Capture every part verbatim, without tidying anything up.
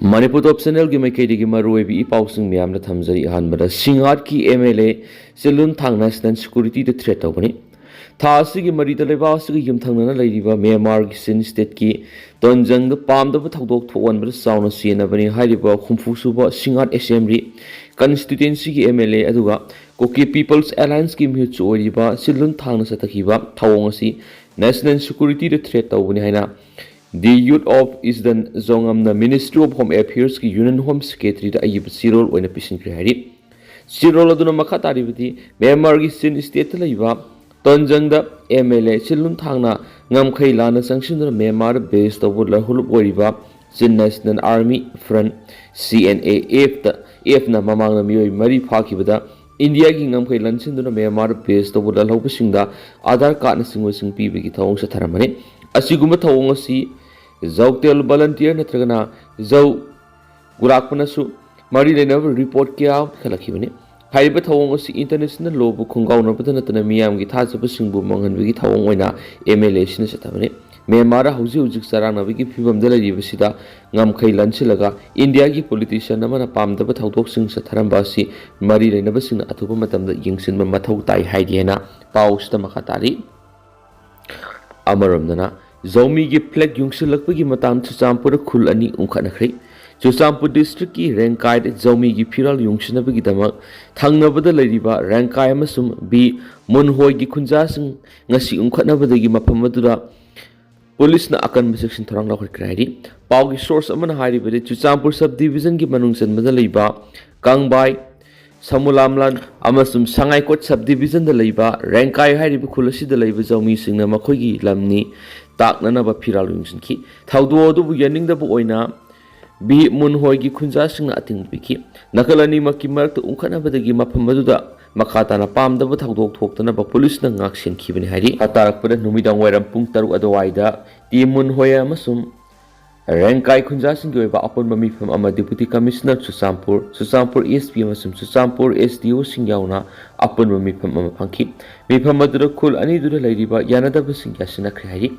ꯃꯅꯤꯄꯨꯔ ꯇꯣꯞ ꯆꯦꯅꯦꯜꯒꯤ ꯃꯥꯏꯀꯩꯗꯒꯤ ꯃꯔꯨꯑꯣꯏꯕ ꯏ ꯄꯥꯎꯁꯤꯡ ꯃꯌꯥꯝꯅ ꯊꯝꯖꯔꯤ꯫ ꯑꯍꯥꯟꯕꯗ ꯁꯤꯡꯍꯥꯠꯀꯤ ꯑꯦꯝ ꯑꯦꯜ ꯑꯦ ꯆꯤꯟꯂꯨꯟ ꯊꯥꯡ ꯅꯦꯁꯅꯦꯜ ꯁꯦꯀ꯭ꯌꯨꯔꯤꯇꯤꯗ ꯊ꯭ꯔꯦꯠ ꯇꯧꯕꯅꯤ꯫ ꯊꯥ ꯑꯁꯤꯒꯤ ꯃꯔꯤꯗ ꯂꯩꯕꯥꯛ ꯑꯁꯤꯒ ꯌꯨꯝꯊꯪꯅꯅ ꯂꯩꯔꯤꯕ ꯃ꯭ꯌꯥꯟꯃꯥꯔꯒꯤ ꯆꯤꯟ ꯁ꯭ꯇꯦꯠꯀꯤ ꯇꯣꯟꯖꯪꯗ ꯄꯥꯝꯗꯕ ꯊꯧꯗꯣꯛ ꯊꯣꯛꯍꯟꯕꯗ ꯆꯥꯎꯅ ꯆꯦꯟꯅꯕꯅꯤ ꯍꯥꯏꯔꯤꯕ ꯍꯨꯝꯐꯨ ꯁꯨꯕ ꯁꯤꯡꯍꯥꯠ ꯑꯦꯁꯦꯝꯕ꯭ꯂꯤ ꯀꯟꯁꯇꯤꯇ꯭ꯋꯦꯟꯁꯤꯒꯤ ꯑꯦꯝ ꯑꯦꯜ ꯑꯦ ꯑꯗꯨꯒ ꯀꯨꯀꯤ ꯄꯤꯄꯜꯁ ꯑꯦꯂꯥꯌꯟꯁꯀꯤ ꯃꯤꯍꯨꯠꯁꯨ ꯑꯣꯏꯔꯤꯕ ꯆꯤꯟꯂꯨꯟ ꯊꯥꯡꯅ ꯆꯠꯊꯈꯤꯕ ꯊꯧꯑꯣꯡ ꯑꯁꯤ ꯅꯦꯁꯅꯦꯜ ꯁꯦꯀ꯭ꯌꯨꯔꯤꯇꯤꯗ ꯊ꯭ꯔꯦꯠ ꯇꯧꯕꯅꯤ ꯍꯥꯏꯅ ꯗꯤ ꯌꯨꯠ ꯑꯣꯐ ꯏꯁꯗꯟ ꯖꯣꯉꯝꯅ ꯃꯤꯅꯤꯁꯇ꯭ꯔꯤ ꯑꯣꯐ ꯍꯣꯝ ꯑꯦꯐꯤꯌꯔꯁꯀꯤ ꯌꯨꯅꯤꯌꯟ ꯍꯣꯝ ꯁꯦꯀ꯭ꯔꯦꯇꯔꯤꯗ ꯑꯏꯕ ꯆꯦꯔꯣꯜ ꯑꯣꯏꯅ ꯄꯤꯁꯤꯟꯈ꯭ꯔꯦ ꯍꯥꯏꯔꯤ꯫ ꯆꯦꯔꯣꯜ ꯑꯗꯨꯅ ꯃꯈꯥ ꯇꯥꯔꯤꯕꯗꯤ, ꯃ꯭ꯌꯥꯟꯃꯥꯔꯒꯤ ꯆꯤꯟ ꯁ꯭ꯇꯦꯠꯇ ꯂꯩꯕ ꯇꯣꯟꯖꯪꯗ ꯑꯦꯝ ꯑꯦꯜ ꯑꯦ ꯆꯤꯟꯂꯨꯟ ꯊꯥꯡꯅ ꯉꯝꯈꯩ ꯂꯥꯟꯅ ꯆꯪꯁꯤꯟꯗꯨꯅ ꯃ꯭ꯌꯥꯟꯃꯥꯔꯗ ꯕꯦꯁ ꯇꯧꯕ ꯂꯍꯨꯂꯨꯞ ꯑꯣꯏꯔꯤꯕ Chin national army front, C N A ꯑꯦꯐꯇ, ꯑꯦꯐꯅ ꯃꯃꯥꯡꯗ ꯃꯤꯑꯣꯏ ꯃꯔꯤ ꯐꯥꯈꯤꯕꯗ ꯏꯟꯗꯤꯌꯥꯒꯤ ꯉꯝꯈꯩ ꯂꯟꯁꯤꯟꯗꯨꯅ ꯃ꯭ꯌꯥꯟꯃꯥꯔꯗ ꯕꯦꯁ ꯇꯧꯕ ꯂꯜꯍꯧꯕꯁꯤꯡꯗ ꯑꯥꯙꯥꯔ ꯀꯥꯔꯗꯅꯆꯤꯡꯕꯁꯤꯡ ꯄꯤꯕꯒꯤ ꯊꯧꯑꯣꯡ ꯆꯠꯊꯔꯝꯕꯅꯤ꯫ ꯑꯁꯤꯒꯨꯝꯕ ꯊꯧꯑꯣꯡ ꯑꯁꯤ ꯖꯧꯇꯦꯜ ꯚꯣꯂꯟꯇꯤꯌꯔ ꯅꯠꯇ꯭ꯔꯒꯅ ꯖꯧ ꯒꯨꯔꯥꯛꯄꯅꯁꯨ ꯃꯔꯤ ꯂꯩꯅꯕ ꯔꯤꯄꯣꯔꯠ ꯀꯌꯥ ꯑꯃ ꯄꯤꯈꯠꯂꯛꯈꯤꯕꯅꯤ꯫ ꯍꯥꯏꯔꯤꯕ ꯊꯧꯑꯣꯡ ꯑꯁꯤ ꯏꯟꯇꯔꯅꯦꯁꯅꯦꯜ ꯂꯣꯕꯨ ꯈꯣꯡꯒꯥꯎꯅꯕꯗ ꯅꯠꯇꯅ ꯃꯤꯌꯥꯝꯒꯤ ꯊꯥꯖꯕꯁꯤꯡꯕꯨ ꯃꯥꯡꯍꯟꯕꯒꯤ ꯊꯧꯑꯣꯡ ꯑꯣꯏꯅ ꯑꯦꯝ ꯑꯦꯜ ꯑꯦꯁꯤꯅ ꯆꯠꯊꯕꯅꯤ꯫ ꯃ꯭ꯌꯥꯟꯃꯥꯔꯗ ꯍꯧꯖꯤꯛ ꯍꯧꯖꯤꯛ ꯆꯔꯥꯡꯅꯕꯒꯤ ꯐꯤꯕꯝꯗ ꯂꯩꯔꯤꯕꯁꯤꯗ ꯉꯝꯈꯩ ꯂꯟꯁꯤꯜꯂꯒ ꯏꯟꯗꯤꯌꯥꯒꯤ ꯄꯣꯂꯤꯇꯤꯁꯤꯌꯟ ꯑꯃꯅ ꯄꯥꯝꯗꯕ ꯊꯧꯗꯣꯛꯁꯤꯡ ꯆꯠꯊꯔꯝꯕ ꯑꯁꯤ ꯃꯔꯤ ꯂꯩꯅꯕꯁꯤꯡꯅ ꯑꯊꯨꯕ ꯃꯇꯝꯗ ꯌꯦꯡꯁꯤꯟꯕ ꯃꯊꯧ ꯇꯥꯏ ꯍꯥꯏꯔꯤ ꯍꯥꯏꯅ ꯄꯥꯎꯁꯤꯗ ꯃꯈꯥ ꯇꯥꯔꯤ꯫ ꯑꯃꯔꯣꯝꯗꯅ, ꯖꯧꯃꯤꯒꯤ ꯐ꯭ꯂꯦꯒ ꯌꯨꯡꯁꯤꯜꯂꯛꯄꯒꯤ ꯃꯇꯥꯡꯗ ꯆꯨꯔꯆꯥꯟꯄꯨꯔꯗ ꯈꯨꯜ ꯑꯅꯤ ꯎꯪꯈꯠꯅꯈ꯭ꯔꯦ꯫ ꯆꯨꯔꯆꯥꯟꯄꯨꯔ ꯗꯤꯁꯇ꯭ꯔꯤꯛꯀꯤ ꯔꯦꯡꯀꯥꯏꯗ ꯖꯧꯃꯤꯒꯤ ꯐꯤꯔꯥꯜ ꯌꯨꯡꯁꯤꯟꯅꯕꯒꯤꯗꯃꯛ ꯊꯪꯅꯕꯗ ꯂꯩꯔꯤꯕ ꯔꯦꯡꯀꯥꯏ ꯑꯃꯁꯨꯡ ꯕꯤ ꯃꯨꯟꯍꯣꯏꯒꯤ ꯈꯨꯟꯖꯥꯁꯤꯡ ꯉꯁꯤ ꯎꯪꯈꯠꯅꯕꯗꯒꯤ ꯃꯐꯝ ꯑꯗꯨꯗ ꯄꯨꯂꯤꯁꯅ ꯑꯀꯟꯕ ꯆꯦꯛꯁꯤꯟ ꯊꯧꯔꯥꯡ ꯂꯧꯈꯠꯈ꯭ꯔꯦ ꯍꯥꯏꯔꯤ꯫ ꯄꯥꯎꯒꯤ ꯁꯣꯔꯁ ꯑꯃꯅ ꯍꯥꯏꯔꯤꯕꯗꯤ, ꯆꯨꯔꯆꯥꯟꯄꯨꯔ ꯁꯕ ꯗꯤꯕꯤꯖꯟꯒꯤ ꯃꯅꯨꯡ ꯆꯟꯕꯗ ꯂꯩꯕ ꯀꯥꯡꯕꯥꯏ, ꯁꯃꯨꯂꯥꯝꯂꯥꯟ ꯑꯃꯁꯨꯡ ꯁꯉꯥꯏꯀꯣꯠ ꯁꯕ ꯗꯤꯕꯤꯖꯟꯗ ꯂꯩꯕ ꯔꯦꯡꯀꯥꯏ ꯍꯥꯏꯔꯤꯕ ꯈꯨꯜ ꯑꯁꯤꯗ ꯂꯩꯕ ꯖꯧꯃꯤꯁꯤꯡꯅ ꯃꯈꯣꯏꯒꯤ ꯂꯝꯅꯤ ꯇꯥꯛꯅꯅꯕ ꯐꯤꯔꯥꯜ ꯌꯨꯡꯁꯤꯟꯈꯤ꯫ ꯊꯧꯗꯣꯛ ꯑꯗꯨꯕꯨ ꯌꯥꯅꯤꯡꯗꯕ ꯑꯣꯏꯅ ꯕꯤ ꯃꯨꯟꯍꯣꯏꯒꯤ ꯈꯨꯟꯖꯥꯁꯤꯡꯅ ꯑꯊꯤꯡꯕ ꯄꯤꯈꯤ꯫ ꯅꯥꯀꯜ ꯑꯅꯤꯃꯛꯀꯤ ꯃꯔꯛꯇ ꯎꯪꯈꯠꯅꯕꯗꯒꯤ ꯃꯐꯝ ꯑꯗꯨꯗ ꯃꯈꯥ ꯇꯥꯅ ꯄꯥꯝꯗꯕ ꯊꯧꯗꯣꯛ ꯊꯣꯛꯇꯅꯕ ꯄꯨꯂꯤꯁꯅ ꯉꯥꯛꯁꯦꯟꯈꯤꯕꯅꯤ ꯍꯥꯏꯔꯤ꯫ ꯃꯈꯥ ꯇꯥꯔꯛꯄꯗ ꯅꯨꯃꯤꯗꯥꯡ ꯋꯥꯏꯔꯝ ꯄꯨꯡ ꯇꯔꯨꯛ ꯑꯗꯨꯋꯥꯏꯗ ꯇꯤ ꯃꯨꯟꯍꯣꯏ ꯑꯃꯁꯨꯡ ꯔꯦꯡꯀꯥꯏ ꯈꯨꯟꯖꯥꯁꯤꯡꯒꯤ ꯑꯣꯏꯕ ꯑꯄꯨꯟꯕ ꯃꯤꯐꯝ ꯑꯃ deputy commissioner Churachandpur, Churachandpur S P ꯑꯃꯁꯨꯡ ꯆꯨꯔꯆꯥꯟꯄꯨꯔ ꯑꯦꯁ ꯗꯤ ꯑꯣꯁꯤꯡ ꯌꯥꯎꯅ ꯑꯄꯨꯟꯕ ꯃꯤꯐꯝ ꯑꯃ ꯐꯪꯈꯤ꯫ ꯃꯤꯐꯝ ꯑꯗꯨꯗ ꯈꯨꯜ ꯑꯅꯤꯗꯨꯗ ꯂꯩꯔꯤꯕ ꯌꯥꯅꯗꯕꯁꯤꯡ ꯌꯥꯁꯤꯟꯅꯈ꯭ꯔꯦ ꯍꯥꯏꯔꯤ꯫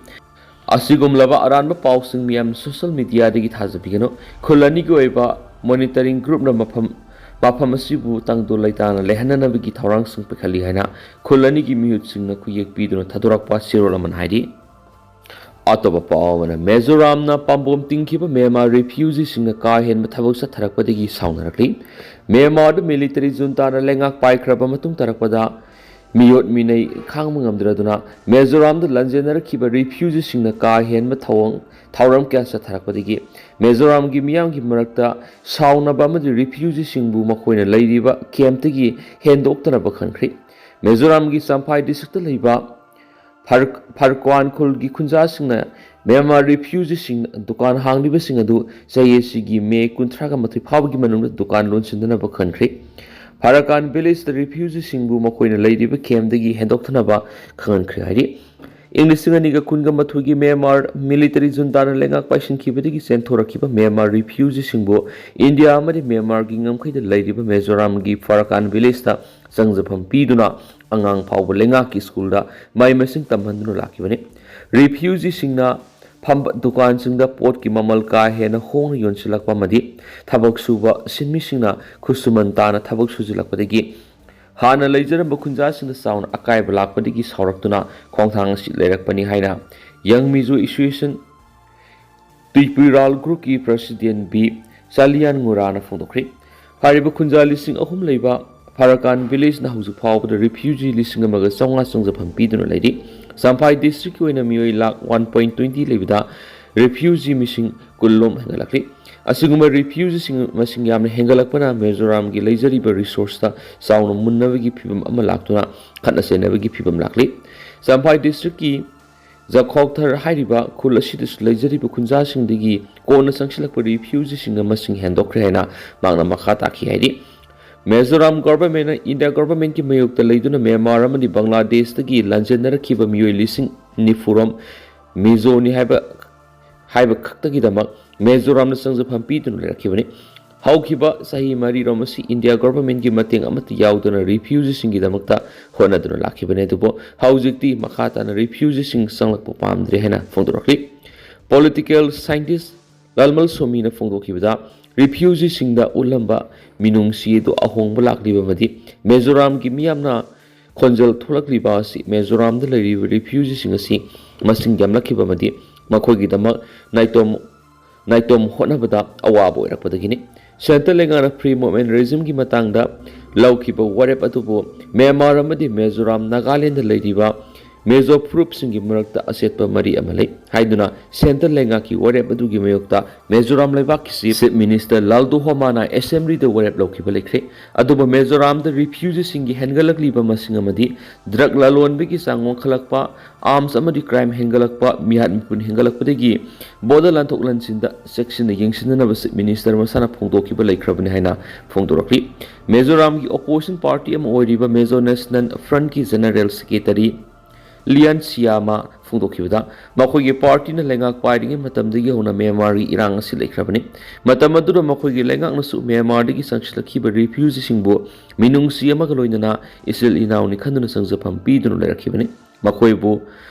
ꯑꯁꯤꯒꯨꯝꯂꯕ ꯑꯔꯥꯟꯕ ꯄꯥꯎꯁꯤꯡ ꯃꯤꯌꯥꯝꯅ social mediaꯗꯒꯤ ꯊꯥꯖꯕꯤꯒꯅꯨ꯫ ꯈꯨꯜ ꯑꯅꯤꯒꯤ ꯑꯣꯏꯕ monitoring groupꯅ ꯃꯐꯝ, ꯃꯐꯝ ꯑꯁꯤꯕꯨ ꯇꯪꯗꯨ ꯂꯩꯇꯥꯅ ꯂꯩꯍꯟꯅꯅꯕꯒꯤ ꯊꯧꯔꯥꯡꯁꯤꯡ ꯄꯥꯏꯈꯠꯂꯤ ꯍꯥꯏꯅ ꯈꯨꯜ ꯑꯅꯤꯒꯤ ꯃꯤꯍꯨꯠꯁꯤꯡꯅ ꯈꯨꯌꯦꯛ ꯄꯤꯗꯨꯅ ꯊꯥꯗꯣꯔꯛꯄ ꯆꯦꯔꯣꯜ ꯑꯃꯅ ꯍꯥꯏꯔꯤ꯫ ꯑꯇꯣꯞꯄ ꯄꯥꯎ ꯑꯃꯅ, ꯃꯤꯖꯣꯔꯥꯝꯅ ꯄꯥꯝꯕꯣꯝ ꯇꯤꯡꯈꯤꯕ ꯃ꯭ꯌꯥꯟꯃꯥꯔ refugeeꯁꯤꯡꯅ ꯀꯥ ꯍꯦꯟꯕ ꯊꯕꯛ ꯆꯠꯊꯔꯛꯄꯗꯒꯤ ꯁꯥꯎꯅꯔꯛꯂꯤ꯫ ꯃ꯭ꯌꯥꯟꯃꯥꯔꯗ military juntaꯅ ꯂꯩꯉꯥꯛ ꯄꯥꯏꯈ꯭ꯔꯕ ꯃꯇꯨꯡ ꯇꯥꯔꯛꯄꯗ ꯃꯤꯑꯣꯠ ꯃꯤꯅꯩ ꯈꯥꯡꯕ ꯉꯝꯗ꯭ꯔꯗꯨꯅ ꯃꯤꯖꯣꯔꯥꯝꯗ ꯂꯥꯟꯖꯦꯟꯅꯔꯛꯈꯤꯕ refugeeꯁꯤꯡꯅ ꯀꯥ ꯍꯦꯟꯕ ꯊꯧꯑꯣꯡ ꯊꯧꯔꯝ ꯀꯌꯥ ꯆꯠꯊꯔꯛꯄꯗꯒꯤ ꯃꯤꯖꯣꯔꯥꯝꯒꯤ ꯃꯤꯌꯥꯝꯒꯤ ꯃꯔꯛꯇ ꯁꯥꯎꯅꯕ ꯑꯃꯗꯤ refugeeꯁꯤꯡꯕꯨ ꯃꯈꯣꯏꯅ ꯂꯩꯔꯤꯕ campꯇꯒꯤ ꯍꯦꯟꯗꯣꯛꯇꯅꯕ ꯈꯟꯈ꯭ꯔꯤ꯫ ꯃꯤꯖꯣꯔꯥꯝꯒꯤ ꯆꯝꯐꯥꯏ districtꯇ ꯂꯩꯕ ꯐꯔ-, ꯐꯔꯀ꯭ꯋꯥꯟ ꯈꯨꯜꯒꯤ ꯈꯨꯟꯖꯥꯁꯤꯡꯅ ꯃ꯭ꯌꯥꯟꯃꯥꯔ refugeeꯁꯤꯡ ꯗꯨꯀꯥꯟ ꯍꯥꯡꯂꯤꯕꯁꯤꯡ ꯑꯗꯨ ꯆꯍꯤ ꯑꯁꯤꯒꯤ ꯃꯦ ꯀꯨꯟꯊ꯭ꯔꯥꯒ ꯃꯥꯊꯣꯏ ꯐꯥꯎꯕꯒꯤ ꯃꯅꯨꯡꯗ ꯗꯨꯀꯥꯟ ꯂꯣꯟꯁꯤꯟꯗꯅꯕ ꯈꯟꯈ꯭ꯔꯤ꯫ ꯐꯔꯀꯥꯟ villageꯇ refugeeꯁꯤꯡꯕꯨ ꯃꯈꯣꯏꯅ ꯂꯩꯔꯤꯕ campꯗꯒꯤ ꯍꯦꯟꯗꯣꯛꯇꯅꯕ ꯈꯪꯍꯟꯈ꯭ꯔꯦ ꯍꯥꯏꯔꯤ꯫ ꯏꯪ ꯂꯤꯁꯤꯡ ꯑꯅꯤꯒ ꯀꯨꯟꯒ ꯃꯥꯊꯣꯏꯒꯤ ꯃ꯭ꯌꯥꯟꯃꯥꯔ military juntaꯅ ꯂꯩꯉꯥꯛ ꯄꯥꯏꯁꯤꯟꯈꯤꯕꯗꯒꯤ ꯆꯦꯟꯊꯣꯔꯛꯈꯤꯕ ꯃ꯭ꯌꯥꯟꯃꯥꯔ refugeeꯁꯤꯡꯕꯨ ꯏꯟꯗꯤꯌꯥ ꯑꯃꯗꯤ ꯃ꯭ꯌꯥꯟꯃꯥꯔꯒꯤ ꯉꯝꯈꯩꯗ ꯂꯩꯔꯤꯕ ꯃꯤꯖꯣꯔꯥꯝꯒꯤ ꯐꯔꯀꯥꯟ villageꯇ ꯆꯪꯖꯐꯝ ꯄꯤꯗꯨꯅ ꯑꯉꯥꯡ ꯐꯥꯎꯕ ꯂꯩꯉꯥꯛꯀꯤ ꯁ꯭ꯀꯨꯜꯗ ꯃꯍꯩ ꯃꯁꯤꯡ ꯇꯝꯍꯟꯗꯨꯅ ꯂꯥꯛꯈꯤꯕꯅꯤ꯫ Refugeeꯁꯤꯡꯅ ꯐꯝꯕ ꯗꯨꯀꯥꯟꯁꯤꯡꯗ ꯄꯣꯠꯀꯤ ꯃꯃꯜ ꯀꯥ ꯍꯦꯟꯅ ꯍꯣꯡꯅ ꯌꯣꯟꯁꯤꯜꯂꯛꯄ ꯑꯃꯗꯤ ꯊꯕꯛ ꯁꯨꯕ ꯁꯤꯟꯃꯤꯁꯤꯡꯅ ꯈꯨꯠꯁꯨꯃꯟ ꯇꯥꯅ ꯊꯕꯛ ꯁꯨꯖꯤꯜꯂꯛꯄꯗꯒꯤ ꯍꯥꯟꯅ ꯂꯩꯖꯔꯝꯕ ꯈꯨꯟꯖꯥꯁꯤꯡꯗ ꯆꯥꯎꯅ ꯑꯀꯥꯏꯕ ꯂꯥꯛꯄꯗꯒꯤ ꯁꯥꯎꯔꯛꯇꯨꯅ ꯈꯣꯡꯊꯥꯡ ꯑꯁꯤ ꯂꯩꯔꯛꯄꯅꯤ ꯍꯥꯏꯅ Young Mizo Association ꯇꯨꯏꯄꯨꯏꯔꯥꯜ groupꯀꯤ president ꯕꯤ ꯆꯥꯂꯤꯌꯥꯟ ꯉꯨꯔꯥꯅ ꯐꯣꯡꯗꯣꯛꯈ꯭ꯔꯤ꯫ ꯍꯥꯏꯔꯤꯕ ꯈꯨꯟꯖꯥ ꯂꯤꯁꯤꯡ ꯑꯍꯨꯝ ꯂꯩꯕ ꯐꯔꯀꯥꯟ villageꯅ ꯍꯧꯖꯤꯛ ꯐꯥꯎꯕꯗ refugee ꯂꯤꯁꯤꯡ ꯑꯃꯒ ꯆꯥꯝꯃꯉꯥ ꯆꯪꯖꯐꯝ ꯄꯤꯗꯨꯅ ꯂꯩꯔꯤ꯫ ꯆꯝꯐꯥꯏ districtꯀꯤ ꯑꯣꯏꯅ ꯃꯤꯑꯣꯏ ꯂꯥꯈ one point twenty ꯂꯩꯕꯗ refugee ꯃꯤꯁꯤꯡ ꯀꯨꯟꯂꯣꯝ ꯍꯦꯟꯒꯠꯂꯛꯂꯤ꯫ ꯑꯁꯤꯒꯨꯝꯕ refugeeꯁꯤꯡ ꯃꯁꯤꯡ ꯌꯥꯝꯅ ꯍꯦꯟꯒꯠꯂꯛꯄꯅ ꯃꯤꯖꯣꯔꯥꯝꯒꯤ ꯂꯩꯖꯔꯤꯕ resourceꯇ ꯆꯥꯎꯅ ꯃꯨꯟꯅꯕꯒꯤ ꯐꯤꯕꯝ ꯑꯃ ꯂꯥꯛꯇꯨꯅ ꯈꯠꯅ ꯆꯩꯅꯕꯒꯤ ꯐꯤꯕꯝ ꯂꯥꯛꯂꯤ꯫ ꯆꯝꯐꯥꯏ districtꯀꯤ ꯖꯈꯣꯛꯊꯔ ꯍꯥꯏꯔꯤꯕ ꯈꯨꯜ ꯑꯁꯤꯗꯁꯨ ꯂꯩꯖꯔꯤꯕ ꯈꯨꯟꯖꯥꯁꯤꯡꯗꯒꯤ ꯀꯣꯟꯅ ꯆꯪꯁꯤꯜꯂꯛꯄ refugeeꯁꯤꯡꯅ ꯃꯁꯤꯡ ꯍꯦꯟꯗꯣꯛꯈ꯭ꯔꯦ ꯍꯥꯏꯅ ꯃꯍꯥꯛꯅ ꯃꯈꯥ ꯇꯥꯈꯤ ꯍꯥꯏꯔꯤ꯫ ꯃꯤꯖꯣꯔꯥꯝ governmentꯅ ꯏꯟꯗꯤꯌꯥ governmentꯀꯤ ꯃꯥꯌꯣꯛꯇ ꯂꯩꯗꯨꯅ ꯃ꯭ꯌꯥꯟꯃꯥꯔ ꯑꯃꯗꯤ ꯕꯪꯒ꯭ꯂꯥꯗꯦꯁꯇꯒꯤ ꯂꯥꯟꯖꯦꯟꯅꯔꯛꯈꯤꯕ ꯃꯤꯑꯣꯏ ꯂꯤꯁꯤꯡ ꯅꯤꯐꯨꯔꯣꯝ ꯃꯤꯖꯣꯅꯤ ꯍꯥꯏꯕ, ꯍꯥꯏꯕ ꯈꯛꯇꯒꯤꯗꯃꯛ ꯃꯤꯖꯣꯔꯥꯝꯅ ꯆꯪꯖꯐꯝ ꯄꯤꯗꯨꯅ ꯂꯩꯔꯛꯈꯤꯕꯅꯤ꯫ ꯍꯧꯈꯤꯕ ꯆꯍꯤ ꯃꯔꯤꯔꯣꯝ ꯑꯁꯤ ꯏꯟꯗꯤꯌꯥ ꯒꯣꯚꯔꯟꯃꯦꯟꯠꯀꯤ ꯃꯇꯦꯡ ꯑꯃꯠꯇ ꯌꯥꯎꯗꯅ ꯔꯤꯐ꯭ꯌꯨꯖꯤꯁꯤꯡꯒꯤꯗꯃꯛꯇ ꯍꯣꯠꯅꯗꯨꯅ ꯂꯥꯛꯈꯤꯕꯅꯦ꯫ ꯑꯗꯨꯕꯨ ꯍꯧꯖꯤꯛꯇꯤ ꯃꯈꯥ ꯇꯥꯅ ꯔꯤꯐ꯭ꯌꯨꯖꯤꯁꯤꯡ ꯆꯪꯂꯛꯄ ꯄꯥꯝꯗ꯭ꯔꯦ ꯍꯥꯏꯅ ꯐꯣꯡꯗꯣꯔꯛꯂꯤ꯫ ꯄꯣꯂꯤꯇꯤꯀꯦꯜ ꯁꯥꯏꯟꯇꯤꯁ ꯂꯥꯜꯃꯜ ꯁꯣꯃꯤꯅ ꯐꯣꯡꯗꯣꯛꯈꯤꯕꯗ, ꯔꯤꯐ꯭ꯌꯨꯖꯤꯁꯤꯡꯗ ꯎꯠꯂꯝꯕ ꯃꯤꯅꯨꯡꯁꯤ ꯑꯗꯨ ꯑꯍꯣꯡꯕ ꯂꯥꯛꯂꯤꯕ ꯑꯃꯗꯤ ꯃꯤꯖꯣꯔꯥꯝꯒꯤ ꯃꯤꯌꯥꯝꯅ ꯈꯣꯟꯖꯦꯜ ꯊꯣꯛꯂꯛꯂꯤꯕ ꯑꯁꯤ ꯃꯤꯖꯣꯔꯥꯝꯗ ꯂꯩꯔꯤꯕ ꯔꯤꯐ꯭ꯌꯨꯖꯤꯁꯤꯡ ꯑꯁꯤ ꯃꯁꯤꯡ ꯌꯥꯝꯂꯛꯈꯤꯕ ꯑꯃꯗꯤ ꯃꯈꯣꯏꯒꯤꯗꯃꯛ ꯅꯥꯏꯇꯣꯝ ꯅꯥꯏꯇꯣꯝ ꯍꯣꯠꯅꯕꯗ ꯑꯋꯥꯕ ꯑꯣꯏꯔꯛꯄꯗꯒꯤꯅꯤ꯫ ꯁꯦꯟꯇꯔ ꯂꯩꯉꯥꯛꯅ ꯐ꯭ꯔꯤ ꯃꯨꯚꯃꯦꯟꯠ ꯔꯤꯖꯤꯝꯒꯤ ꯃꯇꯥꯡꯗ ꯂꯧꯈꯤꯕ ꯋꯥꯔꯦꯞ ꯑꯗꯨꯕꯨ ꯃ꯭ꯌꯥꯟꯃꯥꯔ ꯑꯃꯗꯤ ꯃꯤꯖꯣꯔꯥꯝ, ꯅꯥꯒꯥꯂꯦꯟꯗ ꯂꯩꯔꯤꯕ ꯃꯤꯖꯣ ꯐꯨꯔꯨꯞꯁꯤꯡꯒꯤ ꯃꯔꯛꯇ ꯑꯆꯦꯠꯄ ꯃꯔꯤ ꯑꯃ ꯂꯩ ꯍꯥꯏꯗꯨꯅ ꯁꯦꯟꯇꯔ ꯂꯩꯉꯥꯛꯀꯤ ꯋꯥꯔꯦꯞ ꯑꯗꯨꯒꯤ ꯃꯥꯌꯣꯛꯇ ꯃꯤꯖꯣꯔꯥꯝ ꯂꯩꯕꯥꯛꯀꯤ ꯆꯤꯐ ꯃꯤꯅꯤꯁꯇꯔ ꯂꯥꯜꯗꯨꯍꯣꯃꯥꯅ ꯑꯦꯁꯦꯝꯕ꯭ꯂꯤꯗ ꯋꯥꯔꯦꯞ ꯂꯧꯈꯤꯕ ꯂꯩꯈ꯭ꯔꯦ꯫ ꯑꯗꯨꯕꯨ ꯃꯤꯖꯣꯔꯥꯝꯗ ꯔꯤꯐ꯭ꯌꯨꯖꯤꯁꯤꯡꯒꯤ ꯍꯦꯟꯒꯠꯂꯛꯂꯤꯕ ꯃꯁꯤꯡ ꯑꯃꯗꯤ ꯗ꯭ꯔꯒ ꯂꯂꯣꯟꯕꯒꯤ ꯆꯥꯡ ꯋꯥꯡꯈꯠꯂꯛꯄ, ꯑꯥꯔꯝꯁ ꯑꯃꯗꯤ ꯀ꯭ꯔꯥꯏꯝ ꯍꯦꯟꯒꯠꯂꯛꯄ, ꯃꯤꯍꯥꯠ ꯃꯤꯄꯨꯟ ꯍꯦꯟꯒꯠꯂꯛꯄꯗꯒꯤ ꯕꯣꯔꯗꯔ ꯂꯥꯟꯊꯣꯛ ꯂꯥꯟꯁꯤꯟꯗ ꯆꯦꯛꯁꯤꯟꯅ ꯌꯦꯡꯁꯤꯟꯅꯅꯕ ꯆꯤꯐ ꯃꯤꯅꯤꯁꯇꯔ ꯃꯁꯥꯅ ꯐꯣꯡꯗꯣꯛꯈꯤꯕ ꯂꯩꯈ꯭ꯔꯕꯅꯤ ꯍꯥꯏꯅ ꯐꯣꯡꯗꯣꯔꯛꯂꯤ꯫ ꯃꯤꯖꯣꯔꯥꯝꯒꯤ ꯑꯣꯄꯣꯖꯤꯁꯟ ꯄꯥꯔꯇꯤ ꯑꯃ ꯑꯣꯏꯔꯤꯕ ꯃꯤꯖꯣ ꯅꯦꯁꯅꯦꯜ ꯐ꯭ꯔꯟꯠꯀꯤ ꯖꯦꯅꯔꯦꯜ ꯁꯦꯀ꯭ꯔꯦꯇꯔꯤ ꯂꯤꯌꯥꯟ ꯁꯤꯌꯥꯃꯥ ꯐꯣꯡꯗꯣꯛꯈꯤꯕꯗ, ꯃꯈꯣꯏꯒꯤ ꯄꯥꯔꯇꯤꯅ ꯂꯩꯉꯥꯛ ꯄꯥꯏꯔꯤꯉꯩ ꯃꯇꯝꯗꯒꯤ ꯍꯧꯅ ꯃ꯭ꯌꯥꯟꯃꯥꯔꯒꯤ ꯏꯔꯥꯡ ꯑꯁꯤ ꯂꯩꯈ꯭ꯔꯕꯅꯤ꯫ ꯃꯇꯝ ꯑꯗꯨꯗ ꯃꯈꯣꯏꯒꯤ ꯂꯩꯉꯥꯛꯅꯁꯨ ꯃ꯭ꯌꯥꯟꯃꯥꯔꯗꯒꯤ ꯆꯪꯁꯤꯜꯂꯛꯈꯤꯕ ꯔꯤꯐ꯭ꯌꯨꯖꯤꯁꯤꯡꯕꯨ ꯃꯤꯅꯨꯡꯁꯤ ꯑꯃꯒ ꯂꯣꯏꯅꯅ ꯏꯆꯤꯜ ꯏꯅꯥꯎꯅꯤ ꯈꯟꯗꯨꯅ ꯆꯪꯖꯐꯝ ꯄꯤꯗꯨꯅ ꯂꯩꯔꯛꯈꯤꯕꯅꯤ꯫ ꯃꯈꯣꯏꯕꯨ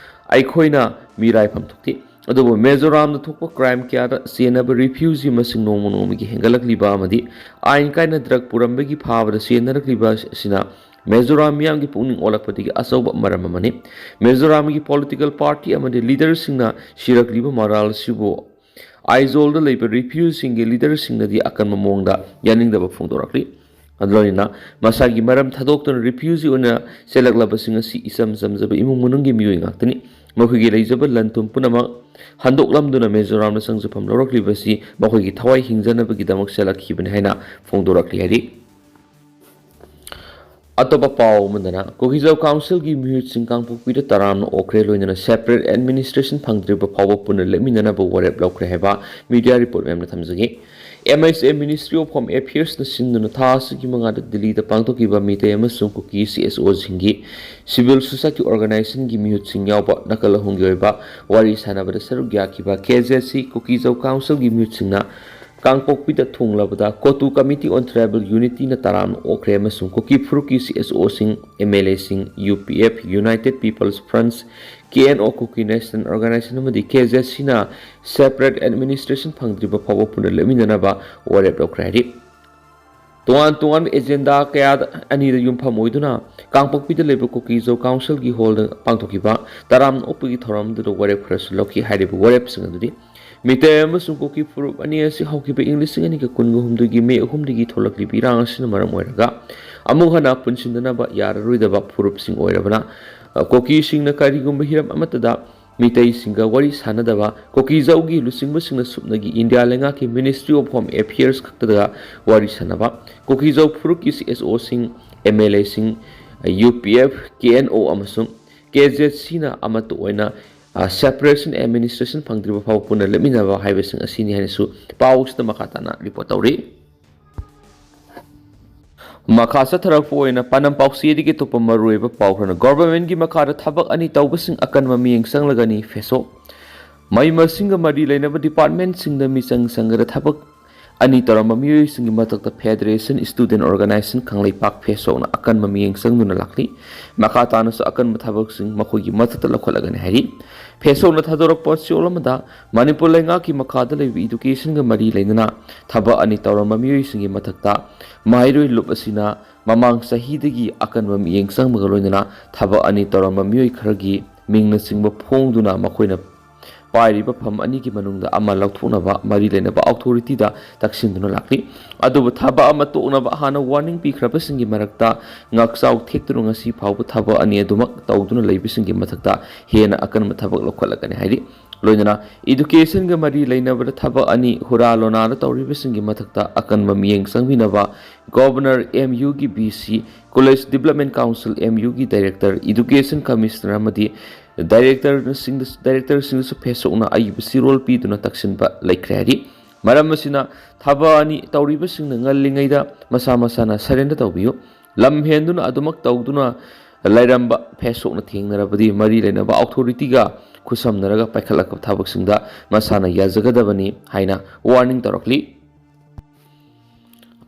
ꯑꯩꯈꯣꯏꯅ ꯃꯤꯔꯥꯏꯐꯝ ꯊꯣꯛꯇꯦ꯫ ꯑꯗꯨꯕꯨ ꯃꯤꯖꯣꯔꯥꯝꯗ ꯊꯣꯛꯄ ꯀ꯭ꯔꯥꯏꯝ ꯀꯌꯥꯗ ꯆꯦꯟꯅꯕ ꯔꯤꯐ꯭ꯌꯨꯖꯤ ꯃꯁꯤꯡ ꯅꯣꯡꯃ ꯅꯣꯡꯃꯒꯤ ꯍꯦꯟꯒꯠꯂꯛꯂꯤꯕ ꯑꯃꯗꯤ ꯑꯥꯏꯟ ꯀꯥꯏꯅ ꯗ꯭ꯔꯒ ꯄꯨꯔꯝꯕꯒꯤ ꯐꯥꯕꯗ ꯆꯦꯟꯅꯔꯛꯂꯤꯕ ꯑꯁꯤꯅ ꯃꯤꯖꯣꯔꯥꯝ ꯃꯤꯌꯥꯝꯒꯤ ꯄꯨꯛꯅꯤꯡ ꯑꯣꯜꯂꯛꯄꯗꯒꯤ ꯑꯆꯧꯕ ꯃꯔꯝ ꯑꯃꯅꯤ꯫ ꯃꯤꯖꯣꯔꯥꯝꯒꯤ ꯄꯣꯂꯤꯇꯤꯀꯦꯜ ꯄꯥꯔꯇꯤ ꯑꯃꯗꯤ ꯂꯤꯗꯔꯁꯤꯡꯅ ꯁꯤꯔꯛꯂꯤꯕ ꯃꯔꯥꯜ ꯑꯁꯤꯕꯨ ꯑꯥꯏꯖꯣꯜꯗ ꯂꯩꯕ ꯔꯤꯐ꯭ꯌꯨꯖꯤꯁꯤꯡꯒꯤ ꯂꯤꯗꯔꯁꯤꯡꯅꯗꯤ ꯑꯀꯟꯕ ꯃꯑꯣꯡꯗ ꯌꯥꯅꯤꯡꯗꯕ ꯐꯣꯡꯗꯣꯔꯛꯂꯤ꯫ ꯑꯗꯨꯅ ꯃꯁꯥꯒꯤ ꯃꯔꯝ ꯊꯥꯗꯣꯛꯇꯨꯅ ꯔꯤꯐ꯭ꯌꯨꯖꯤ ꯑꯣꯏꯅ ꯆꯦꯜꯂꯛꯂꯕꯁꯤꯡ ꯑꯁꯤ ꯏꯆꯝ ꯆꯝꯖꯕ ꯏꯃꯨꯡ ꯃꯅꯨꯡꯒꯤ ꯃꯤꯑꯣꯏ ꯉꯥꯛꯇꯅꯤ꯫ ꯃꯈꯣꯏꯒꯤ ꯂꯩꯖꯕ ꯂꯟ ꯊꯨꯝ ꯄꯨꯝꯅꯃꯛ ꯍꯟꯗꯣꯛꯂꯝꯗꯨꯅ ꯃꯤꯖꯣꯔꯥꯝꯗ ꯆꯪꯖꯐꯝ ꯂꯧꯔꯛꯂꯤꯕꯁꯤ ꯃꯈꯣꯏꯒꯤ ꯊꯋꯥꯏ ꯍꯤꯡꯖꯅꯕꯒꯤꯗꯃꯛ ꯆꯦꯜꯂꯛꯈꯤꯕꯅꯤ ꯍꯥꯏꯅ ꯐꯣꯡꯗꯣꯔꯛꯂꯤ ꯍꯥꯏꯔꯤ꯫ ꯑꯇꯣꯞꯄ ꯄꯥꯎ ꯑꯃꯗꯅ, ꯀꯨꯀꯤꯖꯥꯎ ꯀꯥꯎꯟꯁꯤꯜꯒꯤ ꯃꯤꯍꯨꯠꯁꯤꯡ ꯀꯥꯡꯄꯣꯛꯄꯤꯗ ꯇꯔꯥꯝꯅ ꯑꯣꯛꯈ꯭ꯔꯦ, ꯂꯣꯏꯅꯅ ꯁꯦꯄꯔꯦꯠ ꯑꯦꯗꯃꯤꯅꯤꯁꯇ꯭ꯔꯦꯁꯟ ꯐꯪꯗ꯭ꯔꯤꯕ ꯐꯥꯎꯕ ꯄꯨꯟꯅ ꯂꯦꯞꯃꯤꯟꯅꯅꯕ ꯋꯥꯔꯦꯞ ꯂꯧꯈ꯭ꯔꯦ ꯍꯥꯏꯕ ꯃꯤꯗꯤꯌꯥ ꯔꯤꯄꯣꯔꯠ ꯃꯌꯥꯝꯅ ꯊꯝꯖꯒꯦ꯫ M H A, Ministry of Home Affairs ꯅ ꯁꯤꯟꯗꯨꯅ ꯊꯥ ꯑꯁꯤꯒꯤ ꯃꯉꯥꯗ ꯗꯤꯜꯂꯤꯗ ꯄꯥꯡꯊꯣꯛꯈꯤꯕ ꯃꯤꯇꯩ ꯑꯃꯁꯨꯡ ꯀꯨꯀꯤ ꯁꯤ ꯑꯦꯁ ꯑꯣꯁꯤꯡꯒꯤ ꯁꯤꯚꯤꯜ ꯁꯣꯁꯥꯏꯇꯤ ꯑꯣꯔꯒꯅꯥꯏꯖꯦꯁꯟꯒꯤ ꯃꯤꯍꯨꯠꯁꯤꯡ ꯌꯥꯎꯕ ꯅꯥꯀꯜ ꯑꯍꯨꯝꯒꯤ ꯑꯣꯏꯕ ꯋꯥꯔꯤ ꯁꯥꯟꯅꯕꯗ ꯁꯔꯨꯛ ꯌꯥꯈꯤꯕ ꯀꯦ ꯖꯦ ꯁꯤ ꯀꯨꯀꯤꯖꯥꯎ ꯀꯥꯎꯟꯁꯤꯜꯒꯤ ꯃꯤꯍꯨꯠꯁꯤꯡꯅ ꯀꯥꯡꯄꯣꯛꯄꯤꯗ ꯊꯨꯡꯂꯕꯗ COTU Committee on Tribal Unityꯅ ꯇꯔꯥꯝꯅ ꯑꯣꯛꯈ꯭ꯔꯦ ꯑꯃꯁꯨꯡ ꯀꯨꯀꯤ ꯐꯨꯔꯨꯞꯀꯤ CSOꯁꯤꯡ, MLAꯁꯤꯡ, UPF, United People's Fronts, KNO Kuki National Organization ꯑꯃꯗꯤ KZCꯅ separate administration ꯐꯪꯗ꯭ꯔꯤꯕ ꯐꯥꯎꯕ ꯄꯨꯟꯅ ꯂꯦꯞꯃꯤꯟꯅꯅꯕ ꯋꯥꯔꯦꯞ ꯂꯧꯈ꯭ꯔꯦ ꯍꯥꯏꯔꯤ꯫ ꯇꯣꯉꯥꯟ ꯇꯣꯉꯥꯟꯕ agenda ꯀꯌꯥ ꯑꯅꯤꯗ ꯌꯨꯝꯐꯝ ꯑꯣꯏꯗꯨꯅ ꯀꯥꯡꯄꯣꯛꯄꯤꯗ ꯂꯩꯕ ꯀꯨꯀꯤꯖꯧ councilꯒꯤ hallꯗ ꯄꯥꯡꯊꯣꯛꯈꯤꯕ ꯇꯔꯥꯝꯅ ꯑꯣꯛꯄꯒꯤ ꯊꯧꯔꯝꯗꯨꯗ ꯋꯥꯔꯦꯞ ꯈꯔꯁꯨ ꯂꯧꯈꯤ꯫ ꯍꯥꯏꯔꯤꯕ ꯋꯥꯔꯦꯞꯁꯤꯡ ꯑꯗꯨꯗꯤ ꯃꯤꯇꯩ ꯑꯃꯁꯨꯡ ꯀꯨꯀꯤ ꯐꯨꯔꯨꯞ ꯑꯅꯤ ꯑꯁꯤ ꯍꯧꯈꯤꯕ ꯏꯪ ꯂꯤꯁꯤꯡ ꯑꯅꯤꯒ ꯀꯨꯟꯒ ꯍꯨꯝꯗꯣꯏꯒꯤ ꯃꯦ ꯑꯍꯨꯝꯗꯒꯤ ꯊꯣꯛꯂꯛꯂꯤꯕ ꯏꯔꯥꯡ ꯑꯁꯤꯅ ꯃꯔꯝ ꯑꯣꯏꯔꯒ ꯑꯃꯨꯛ ꯍꯟꯅ ꯄꯨꯟꯁꯤꯟꯅꯅꯕ ꯌꯥꯔꯔꯣꯏꯗꯕ ꯐꯨꯔꯨꯞꯁꯤꯡ ꯑꯣꯏꯔꯕꯅ, ꯑ, ꯀꯨꯀꯤꯁꯤꯡꯅ ꯀꯔꯤꯒꯨꯝꯕ ꯍꯤꯔꯝ ꯑꯃꯠꯇꯗ ꯃꯤꯇꯩꯁꯤꯡꯒ ꯋꯥꯔꯤ ꯁꯥꯅꯗꯕ, ꯀꯨꯀꯤꯖꯧꯒꯤ ꯂꯨꯆꯤꯡꯕꯁꯤꯡꯅ ꯁꯨꯞꯅꯒꯤ ꯏꯟꯗꯤꯌꯥ ꯂꯩꯉꯥꯛꯀꯤ Ministry of Home Affairs ꯈꯛꯇꯗ ꯋꯥꯔꯤ ꯁꯥꯅꯕ, ꯀꯨꯀꯤꯖꯧ ꯐꯨꯔꯨꯞꯀꯤ CSOꯁꯤꯡ, MLAꯁꯤꯡ, UPF, KNO ꯑꯃꯁꯨꯡ KZCꯅ ꯑꯃꯠꯇ ꯑꯣꯏꯅ, ꯑ, separation administration ꯐꯪꯗ꯭ꯔꯤꯕ ꯐꯥꯎꯕ ꯄꯨꯟꯅ ꯂꯦꯞꯃꯤꯟꯅꯕ ꯍꯥꯏꯕꯁꯤꯡ ꯑꯁꯤꯅꯤ ꯍꯥꯏꯅꯁꯨ ꯄꯥꯎꯁꯤꯗ ꯃꯈꯥ ꯇꯥꯅ report ꯇꯧꯔꯤ꯫ ꯃꯈꯥ ꯆꯠꯊꯔꯛꯄ ꯑꯣꯏꯅ ꯄꯥꯟꯗꯝ ꯄꯥꯎꯆꯦꯗꯒꯤ ꯑꯇꯣꯞꯄ ꯃꯔꯨꯑꯣꯏꯕ ꯄꯥꯎ ꯈꯔꯅ, governmentꯀꯤ ꯃꯈꯥꯗ ꯊꯕꯛ ꯑꯅꯤ ꯇꯧꯕꯁꯤꯡ ꯑꯀꯟꯕ ꯃꯤꯠꯌꯦꯡ ꯆꯪꯂꯒꯅꯤ, ꯐꯦꯁꯣꯛ꯫ ꯃꯍꯩ ꯃꯁꯤꯡꯒ ꯃꯔꯤ ꯂꯩꯅꯕ departmentꯁꯤꯡꯗ ꯃꯤꯆꯪ ꯆꯪꯒꯗ ꯊꯕꯛ ꯑꯅꯤ ꯇꯧꯔꯝꯕ ꯃꯤꯑꯣꯏꯁꯤꯡꯒꯤ ꯃꯊꯛꯇ Federation Student Organisation ꯈꯪꯂꯩꯄꯥꯛ ꯐꯦꯁꯣꯛꯅ ꯑꯀꯟꯕ ꯃꯤꯠꯌꯦꯡ ꯆꯪꯗꯨꯅ ꯂꯥꯛꯂꯤ꯫ ꯃꯈꯥ ꯇꯥꯅꯁꯨ ꯑꯀꯟꯕ ꯊꯕꯛꯁꯤꯡ ꯃꯈꯣꯏꯒꯤ ꯃꯊꯛꯇ ꯂꯧꯈꯠꯂꯒꯅꯤ ꯍꯥꯏꯔꯤ꯫ ꯐꯦꯁꯣꯛꯅ ꯊꯥꯗꯣꯔꯛꯄ ꯆꯦꯔꯣꯜ ꯑꯃꯗ ꯃꯅꯤꯄꯨꯔ ꯂꯩꯉꯥꯛꯀꯤ ꯃꯈꯥꯗ ꯂꯩꯕ educationꯒ ꯃꯔꯤ ꯂꯩꯅꯅ ꯊꯕꯛ ꯑꯅꯤ ꯇꯧꯔꯝꯕ ꯃꯤꯑꯣꯏꯁꯤꯡꯒꯤ ꯃꯊꯛꯇ ꯃꯍꯩꯔꯣꯏ ꯂꯨꯞ ꯑꯁꯤꯅ ꯃꯃꯥꯡ ꯆꯍꯤꯗꯒꯤ ꯑꯀꯟꯕ ꯃꯤꯠꯌꯦꯡ ꯆꯪꯕꯒ ꯂꯣꯏꯅꯅ ꯊꯕꯛ ꯑꯅꯤ ꯇꯧꯔꯝꯕ ꯃꯤꯑꯣꯏ ꯈꯔꯒꯤ ꯃꯤꯡꯅꯆꯤꯡꯕ ꯐꯣꯡꯗꯨꯅ ꯃꯈꯣꯏꯅ ꯄꯥꯏꯔꯤꯕ ꯐꯝ ꯑꯅꯤꯒꯤ ꯃꯅꯨꯡꯗ ꯑꯃ ꯂꯧꯊꯣꯛꯅꯕ ꯃꯔꯤ ꯂꯩꯅꯕ authorityꯗ ꯇꯛꯁꯤꯟꯗꯨꯅ ꯂꯥꯛꯂꯤ꯫ ꯑꯗꯨꯕꯨ ꯊꯕꯛ ꯑꯃ ꯇꯣꯛꯅꯕ ꯍꯥꯟꯅ warning ꯄꯤꯈ꯭ꯔꯕꯁꯤꯡꯒꯤ ꯃꯔꯛꯇ ꯉꯥꯛꯆꯥꯎ ꯊꯦꯛꯇꯨꯅ ꯉꯁꯤ ꯐꯥꯎꯕ ꯊꯕꯛ ꯑꯅꯤ ꯑꯗꯨꯃꯛ ꯇꯧꯗꯨꯅ ꯂꯩꯕꯁꯤꯡꯒꯤ ꯃꯊꯛꯇ ꯍꯦꯟꯅ ꯑꯀꯟꯕ ꯊꯕꯛ ꯂꯧꯈꯠꯂꯛꯀꯅꯤ ꯍꯥꯏꯔꯤ꯫ ꯂꯣꯏꯅꯅ educationꯒ ꯃꯔꯤ ꯂꯩꯅꯕꯗ ꯊꯕꯛ ꯑꯅꯤ ꯍꯨꯔꯥ ꯂꯣꯅꯥꯗ ꯇꯧꯔꯤꯕꯁꯤꯡꯒꯤ ꯃꯊꯛꯇ ꯑꯀꯟꯕ ꯃꯤꯠꯌꯦꯡ ꯆꯪꯕꯤꯅꯕ Governor, MUꯒꯤ VC, College Development Council, MUꯒꯤ Director, Education Commissioner ꯑꯃꯗꯤ directorꯅꯁꯤꯡꯗ-, directorꯁꯤꯡꯗꯁꯨ ꯐꯦꯁꯣꯛꯅ ꯑꯏꯕ ꯆꯦꯔꯣꯜ ꯄꯤꯗꯨꯅ ꯇꯛꯁꯤꯟꯕ ꯂꯩꯈ꯭ꯔꯦ ꯍꯥꯏꯔꯤ꯫ ꯃꯔꯝ ꯑꯁꯤꯅ ꯊꯕꯛ ꯑꯅꯤ ꯇꯧꯔꯤꯕꯁꯤꯡꯅ ꯉꯜꯂꯤꯉꯩꯗ ꯃꯁꯥ ꯃꯁꯥꯅ surrender ꯇꯧꯕꯤꯌꯨ꯫ ꯂꯝ ꯍꯦꯟꯗꯨꯅ ꯑꯗꯨꯃꯛ ꯇꯧꯗꯨꯅ ꯂꯩꯔꯝꯕ ꯐꯦꯁꯣꯛꯅ ꯊꯦꯡꯅꯔꯕꯗꯤ ꯃꯔꯤ ꯂꯩꯅꯕ authorityꯒ ꯈꯨꯠꯁꯝꯅꯔꯒ ꯄꯥꯏꯈꯠꯂꯛꯄ ꯊꯕꯛꯁꯤꯡꯗ ꯃꯁꯥꯅ ꯌꯥꯖꯒꯗꯕꯅꯤ ꯍꯥꯏꯅ warning ꯇꯧꯔꯛꯂꯤ꯫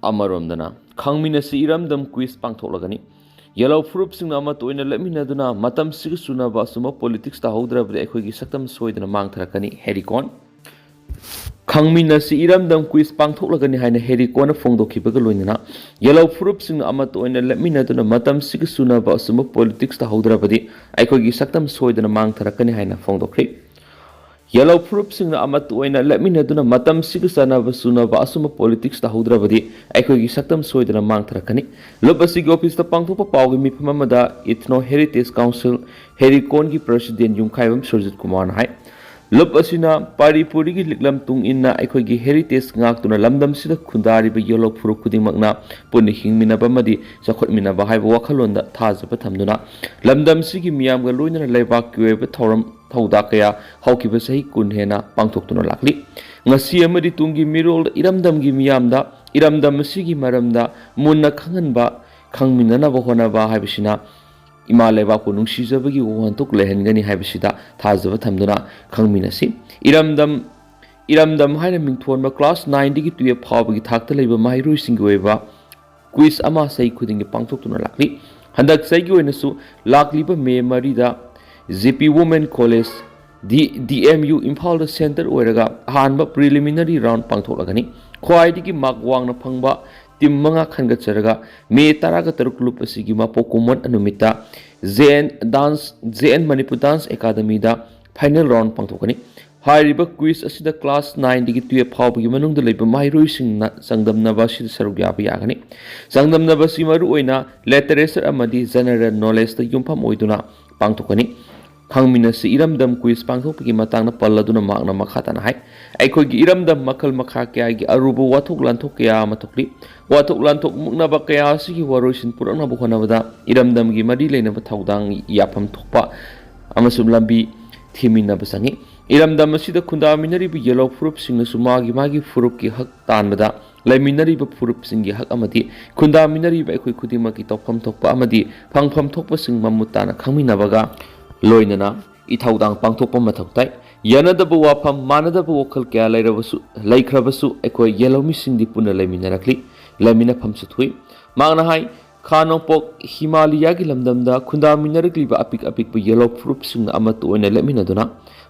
ꯑꯃꯔꯣꯝꯗꯅ ꯈꯪꯃꯤꯟꯅꯁꯤ ꯏꯔꯝꯗꯝ ꯀ꯭ꯋꯤꯖ ꯄꯥꯡꯊꯣꯛꯂꯒꯅꯤ꯫ ꯌꯦꯜꯍꯧ ꯐꯨꯔꯨꯞꯁꯤꯡꯅ ꯑꯃꯠꯇ ꯑꯣꯏꯅ ꯂꯦꯞꯃꯤꯟꯅꯗꯨꯅ ꯃꯇꯝꯁꯤꯒ ꯆꯨꯅꯕ ꯑꯆꯨꯝꯕ ꯄꯣꯂꯤꯇꯤꯛꯁ ꯇꯧꯍꯧꯗ꯭ꯔꯕꯗꯤ ꯑꯩꯈꯣꯏꯒꯤ ꯁꯛꯇꯝ ꯁꯣꯏꯗꯅ ꯃꯥꯡꯊꯔꯛꯀꯅꯤ꯫ ꯍꯦꯔꯤꯀꯣꯟ꯫ ꯈꯪꯃꯤꯟꯅꯁꯤ ꯏꯔꯝꯗꯝ ꯀ꯭ꯋꯤꯖ ꯄꯥꯡꯊꯣꯛꯂꯒꯅꯤ ꯍꯥꯏꯅ ꯍꯦꯔꯤꯀꯣꯟꯅ ꯐꯣꯡꯗꯣꯛꯈꯤꯕꯒ ꯂꯣꯏꯅꯅ ꯌꯦꯜꯍꯧ ꯐꯨꯔꯨꯞꯁꯤꯡꯅ ꯑꯃꯠꯇ ꯑꯣꯏꯅ ꯂꯦꯞꯃꯤꯟꯅꯗꯨꯅ ꯃꯇꯝꯁꯤꯒ ꯆꯨꯅꯕ ꯑꯆꯨꯝꯕ ꯄꯣꯂꯤꯇꯤꯛꯁ ꯇꯧꯍꯧꯗ꯭ꯔꯕꯗꯤ ꯑꯩꯈꯣꯏꯒꯤ ꯁꯛꯇꯝ ꯁꯣꯏꯗꯅ ꯃꯥꯡꯊꯔꯛꯀꯅꯤ ꯍꯥꯏꯅ ꯐꯣꯡꯗꯣꯛꯈ꯭ꯔꯤ꯫ ꯌꯦꯜꯍꯧ ꯐꯨꯔꯨꯞꯁꯤꯡꯅ ꯑꯃꯠꯇ ꯑꯣꯏꯅ ꯂꯦꯞꯃꯤꯟꯅꯗꯨꯅ ꯃꯇꯝꯁꯤꯒ ꯆꯥꯟꯅꯕ ꯆꯨꯅꯕ ꯑꯆꯨꯝꯕ ꯄꯣꯂꯤꯇꯤꯛꯁ ꯇꯧꯍꯧꯗ꯭ꯔꯕꯗꯤ ꯑꯩꯈꯣꯏꯒꯤ ꯁꯛꯇꯝ ꯁꯣꯏꯗꯅ ꯃꯥꯡꯊꯔꯛꯀꯅꯤ꯫ ꯂꯨꯞ ꯑꯁꯤꯒꯤ ꯑꯣꯐꯤꯁꯇ ꯄꯥꯡꯊꯣꯛꯄ ꯄꯥꯎꯒꯤ ꯃꯤꯐꯝ ꯑꯃꯗ ꯏꯊꯅꯣ ꯍꯦꯔꯤꯇꯦꯖ ꯀꯥꯎꯟꯁꯤꯜ ꯍꯦꯔꯤꯀꯣꯟꯒꯤ ꯄ꯭ꯔꯁꯤꯗꯦꯟ ꯌꯨꯝꯈꯥꯏꯕꯝ ꯁꯨꯔꯖꯤꯠ ꯀꯨꯃꯥꯔꯅ ꯍꯥꯏ꯫ ꯂꯨꯞ ꯑꯁꯤꯅ ꯄꯥꯔꯤ ꯄꯨꯔꯤꯒꯤ ꯂꯤꯛꯂꯝ ꯇꯨꯡ ꯏꯟꯅ ꯑꯩꯈꯣꯏꯒꯤ ꯍꯦꯔꯤꯇꯦꯖ ꯉꯥꯛꯇꯨꯅ ꯂꯝꯗꯝꯁꯤꯗ ꯈꯨꯟꯗꯥꯔꯤꯕ ꯌꯦꯜꯍꯧ ꯐꯨꯔꯨꯞ ꯈꯨꯗꯤꯡꯃꯛꯅ ꯄꯨꯟꯅ ꯍꯤꯡꯃꯤꯟꯅꯕ ꯑꯃꯗꯤ ꯆꯥꯎꯈꯠꯃꯤꯟꯅꯕ ꯍꯥꯏꯕ ꯋꯥꯈꯜꯂꯣꯟꯗ ꯊꯥꯖꯕ ꯊꯝꯗꯨꯅ ꯂꯝꯗꯝꯁꯤꯒꯤ ꯃꯤꯌꯥꯝꯒ ꯂꯣꯏꯅꯅ ꯂꯩꯕꯥꯛꯀꯤ ꯑꯣꯏꯕ ꯊꯧꯔꯝ ꯊꯧꯗꯥ ꯀꯌꯥ ꯍꯧꯈꯤꯕ ꯆꯍꯤ ꯀꯨꯟ ꯍꯦꯟꯅ ꯄꯥꯡꯊꯣꯛꯇꯨꯅ ꯂꯥꯛꯂꯤ꯫ ꯉꯁꯤ ꯑꯃꯗꯤ ꯇꯨꯡꯒꯤ ꯃꯤꯔꯣꯜꯗ ꯏꯔꯝꯗꯝꯒꯤ ꯃꯤꯌꯥꯝꯗ ꯏꯔꯝꯗꯝ ꯑꯁꯤꯒꯤ ꯃꯔꯝꯗ ꯃꯨꯟꯅ ꯈꯪꯍꯟꯕ, ꯈꯪꯃꯤꯟꯅꯅꯕ ꯍꯣꯠꯅꯕ ꯍꯥꯏꯕꯁꯤꯅ ꯏꯃꯥ ꯂꯩꯕꯥꯛꯄꯨ ꯅꯨꯡꯁꯤꯖꯕꯒꯤ ꯋꯥꯍꯟꯊꯣꯛ ꯂꯩꯍꯟꯒꯅꯤ ꯍꯥꯏꯕꯁꯤꯗ ꯊꯥꯖꯕ ꯊꯝꯗꯨꯅ ꯈꯪꯃꯤꯟꯅꯁꯤ꯫ ꯏꯔꯝꯗꯝ ꯏꯔꯝꯗꯝ ꯍꯥꯏꯅ ꯃꯤꯡꯊꯣꯟꯕ ꯀ꯭ꯂꯥꯁ ꯅꯥꯏꯟꯗꯒꯤ ꯇꯨꯌꯦꯜꯞ ꯐꯥꯎꯕꯒꯤ ꯊꯥꯛꯇ ꯂꯩꯕ ꯃꯍꯩꯔꯣꯏꯁꯤꯡꯒꯤ ꯑꯣꯏꯕ ꯀ꯭ꯋꯤꯖ ꯑꯃ ꯆꯍꯤ ꯈꯨꯗꯤꯡꯒꯤ ꯄꯥꯡꯊꯣꯛꯇꯨꯅ ꯂꯥꯛꯂꯤ꯫ ꯍꯟꯗꯛ ꯆꯍꯤꯒꯤ ꯑꯣꯏꯅꯁꯨ ꯂꯥꯛꯂꯤꯕ ꯃꯦ ꯃꯔꯤꯗ ꯖꯦ ꯄꯤ ꯋꯨꯃꯦꯟ ꯀꯣꯂꯦꯖ, ꯗꯤ, ꯗꯤ ꯑꯦꯝ ꯌꯨ ꯏꯝꯐꯥꯜꯗ ꯁꯦꯟꯇꯔ ꯑꯣꯏꯔꯒ ꯑꯍꯥꯟꯕ ꯄ꯭ꯔꯤꯂꯤꯃꯤꯅꯔꯤ ꯔꯥꯎꯟ ꯄꯥꯡꯊꯣꯛꯂꯒꯅꯤ꯫ ꯈ꯭ꯋꯥꯏꯗꯒꯤ ꯃꯥꯔꯛ ꯋꯥꯡꯅ ꯐꯪꯕ ꯇꯤꯝ ꯃꯉꯥ ꯈꯟꯒꯠꯆꯔꯒ ꯃꯦ ꯇꯔꯥꯒ ꯇꯔꯨꯛ ꯂꯨꯞ ꯑꯁꯤꯒꯤ ꯃꯄꯣꯛ ꯀꯨꯝꯑꯣꯟ ꯅꯨꯃꯤꯠꯇ J N dance, J N Manipur dance ꯑꯦꯀꯥꯗꯃꯤꯗ ꯐꯥꯏꯅꯦꯜ ꯔꯥꯎꯟ ꯄꯥꯡꯊꯣꯛꯀꯅꯤ꯫ ꯍꯥꯏꯔꯤꯕ ꯀ꯭ꯋꯤꯖ ꯑꯁꯤꯗ ꯀ꯭ꯂꯥꯁ ꯅꯥꯏꯟꯗꯒꯤ ꯇꯨꯌꯦꯜꯞ ꯐꯥꯎꯕꯒꯤ ꯃꯅꯨꯡꯗ ꯂꯩꯕ ꯃꯍꯩꯔꯣꯏꯁꯤꯡꯅ ꯆꯥꯡꯗꯝꯅꯕ ꯑꯁꯤꯗ ꯁꯔꯨꯛ ꯌꯥꯕ ꯌꯥꯒꯅꯤ꯫ ꯆꯥꯡꯗꯝꯅꯕ ꯑꯁꯤ ꯃꯔꯨꯑꯣꯏꯅ ꯂꯤꯇꯔꯦꯆꯔ ꯑꯃꯗꯤ ꯖꯦꯅꯔꯦꯜ ꯅꯣꯂꯦꯖꯇ ꯌꯨꯝꯐꯝ ꯑꯣꯏꯗꯨꯅ ꯄꯥꯡꯊꯣꯛꯀꯅꯤ꯫ ꯈꯪꯃꯤꯟꯅꯁꯤ ꯏꯔꯝꯗꯝ ꯀ꯭ꯋꯤꯖ ꯄꯥꯡꯊꯣꯛꯄꯒꯤ ꯃꯇꯥꯡꯗ ꯄꯜꯂꯗꯨꯅ ꯃꯍꯥꯛꯅ ꯃꯈꯥ ꯇꯥꯅ ꯍꯥꯏ, ꯑꯩꯈꯣꯏꯒꯤ ꯏꯔꯝꯗꯝ ꯃꯈꯜ ꯃꯈꯥ ꯀꯌꯥꯒꯤ ꯑꯔꯨꯕ ꯋꯥꯊꯣꯛ ꯂꯥꯟꯊꯣꯛ ꯀꯌꯥ ꯑꯃ ꯊꯣꯛꯂꯤ꯫ ꯋꯥꯊꯣꯛ ꯂꯥꯟꯊꯣꯛ ꯃꯨꯛꯅꯕ ꯀꯌꯥ ꯑꯁꯤꯒꯤ ꯋꯥꯔꯣꯏꯁꯤꯟ ꯄꯨꯔꯛꯅꯕ ꯍꯣꯠꯅꯕꯗ ꯏꯔꯝꯗꯝꯒꯤ ꯃꯔꯤ ꯂꯩꯅꯕ ꯊꯧꯗꯥꯡ ꯌꯥꯐꯝ ꯊꯣꯛꯄ ꯑꯃꯁꯨꯡ ꯂꯝꯕꯤ ꯊꯤꯃꯤꯟꯅꯕ ꯆꯪꯏ꯫ ꯏꯔꯝꯗꯝ ꯑꯁꯤꯗ ꯈꯨꯟꯗꯥꯃꯤꯟꯅꯔꯤꯕ ꯌꯦꯜꯍꯧ ꯐꯨꯔꯨꯞꯁꯤꯡꯅꯁꯨ ꯃꯥꯒꯤ ꯃꯥꯒꯤ ꯐꯨꯔꯨꯞꯀꯤ ꯍꯛ ꯇꯥꯟꯕꯗ ꯂꯩꯃꯤꯟꯅꯔꯤꯕ ꯐꯨꯔꯨꯞꯁꯤꯡꯒꯤ ꯍꯛ ꯑꯃꯗꯤ ꯈꯨꯟꯗꯥꯃꯤꯟꯅꯔꯤꯕ ꯑꯩꯈꯣꯏ ꯈꯨꯗꯤꯡꯃꯛꯀꯤ ꯇꯧꯐꯝ ꯊꯣꯛꯄ ꯑꯃꯗꯤ ꯐꯪꯐꯝ ꯊꯣꯛꯄꯁꯤꯡ ꯃꯃꯨꯠ ꯇꯥꯅ ꯈꯪꯃꯤꯟꯅꯕꯒ ꯂꯣꯏꯅꯅ ꯏꯊꯧꯗꯥꯡ ꯄꯥꯡꯊꯣꯛꯄ ꯃꯊꯧ ꯇꯥꯏ꯫ ꯌꯥꯅꯗꯕ ꯋꯥꯐꯝ, ꯃꯥꯟꯅꯗꯕ ꯋꯥꯈꯜ ꯀꯌꯥ ꯂꯩꯔꯕꯁꯨ, ꯂꯩꯈ꯭ꯔꯕꯁꯨ ꯑꯩꯈꯣꯏ ꯌꯦꯜꯍꯧꯃꯤꯁꯤꯡꯗꯤ ꯄꯨꯟꯅ ꯂꯩꯃꯤꯟꯅꯔꯛꯂꯤ꯫ ꯂꯩꯃꯤꯟꯅꯐꯝꯁꯨ ꯊꯣꯛꯏ꯫ ꯃꯍꯥꯛꯅ ꯍꯥꯏ, ꯈꯥ ꯅꯣꯡꯄꯣꯛ ꯍꯤꯃꯥꯂꯌꯥꯒꯤ ꯂꯝꯗꯝꯗ ꯈꯨꯟꯗꯥꯃꯤꯟꯅꯔꯛꯂꯤꯕ ꯑꯄꯤꯛ ꯑꯄꯤꯛꯄ ꯌꯦꯜꯍꯧ ꯐꯨꯔꯨꯞꯁꯤꯡꯅ ꯑꯃꯠꯇ ꯑꯣꯏꯅ ꯂꯦꯞꯃꯤꯟꯅꯗꯨꯅ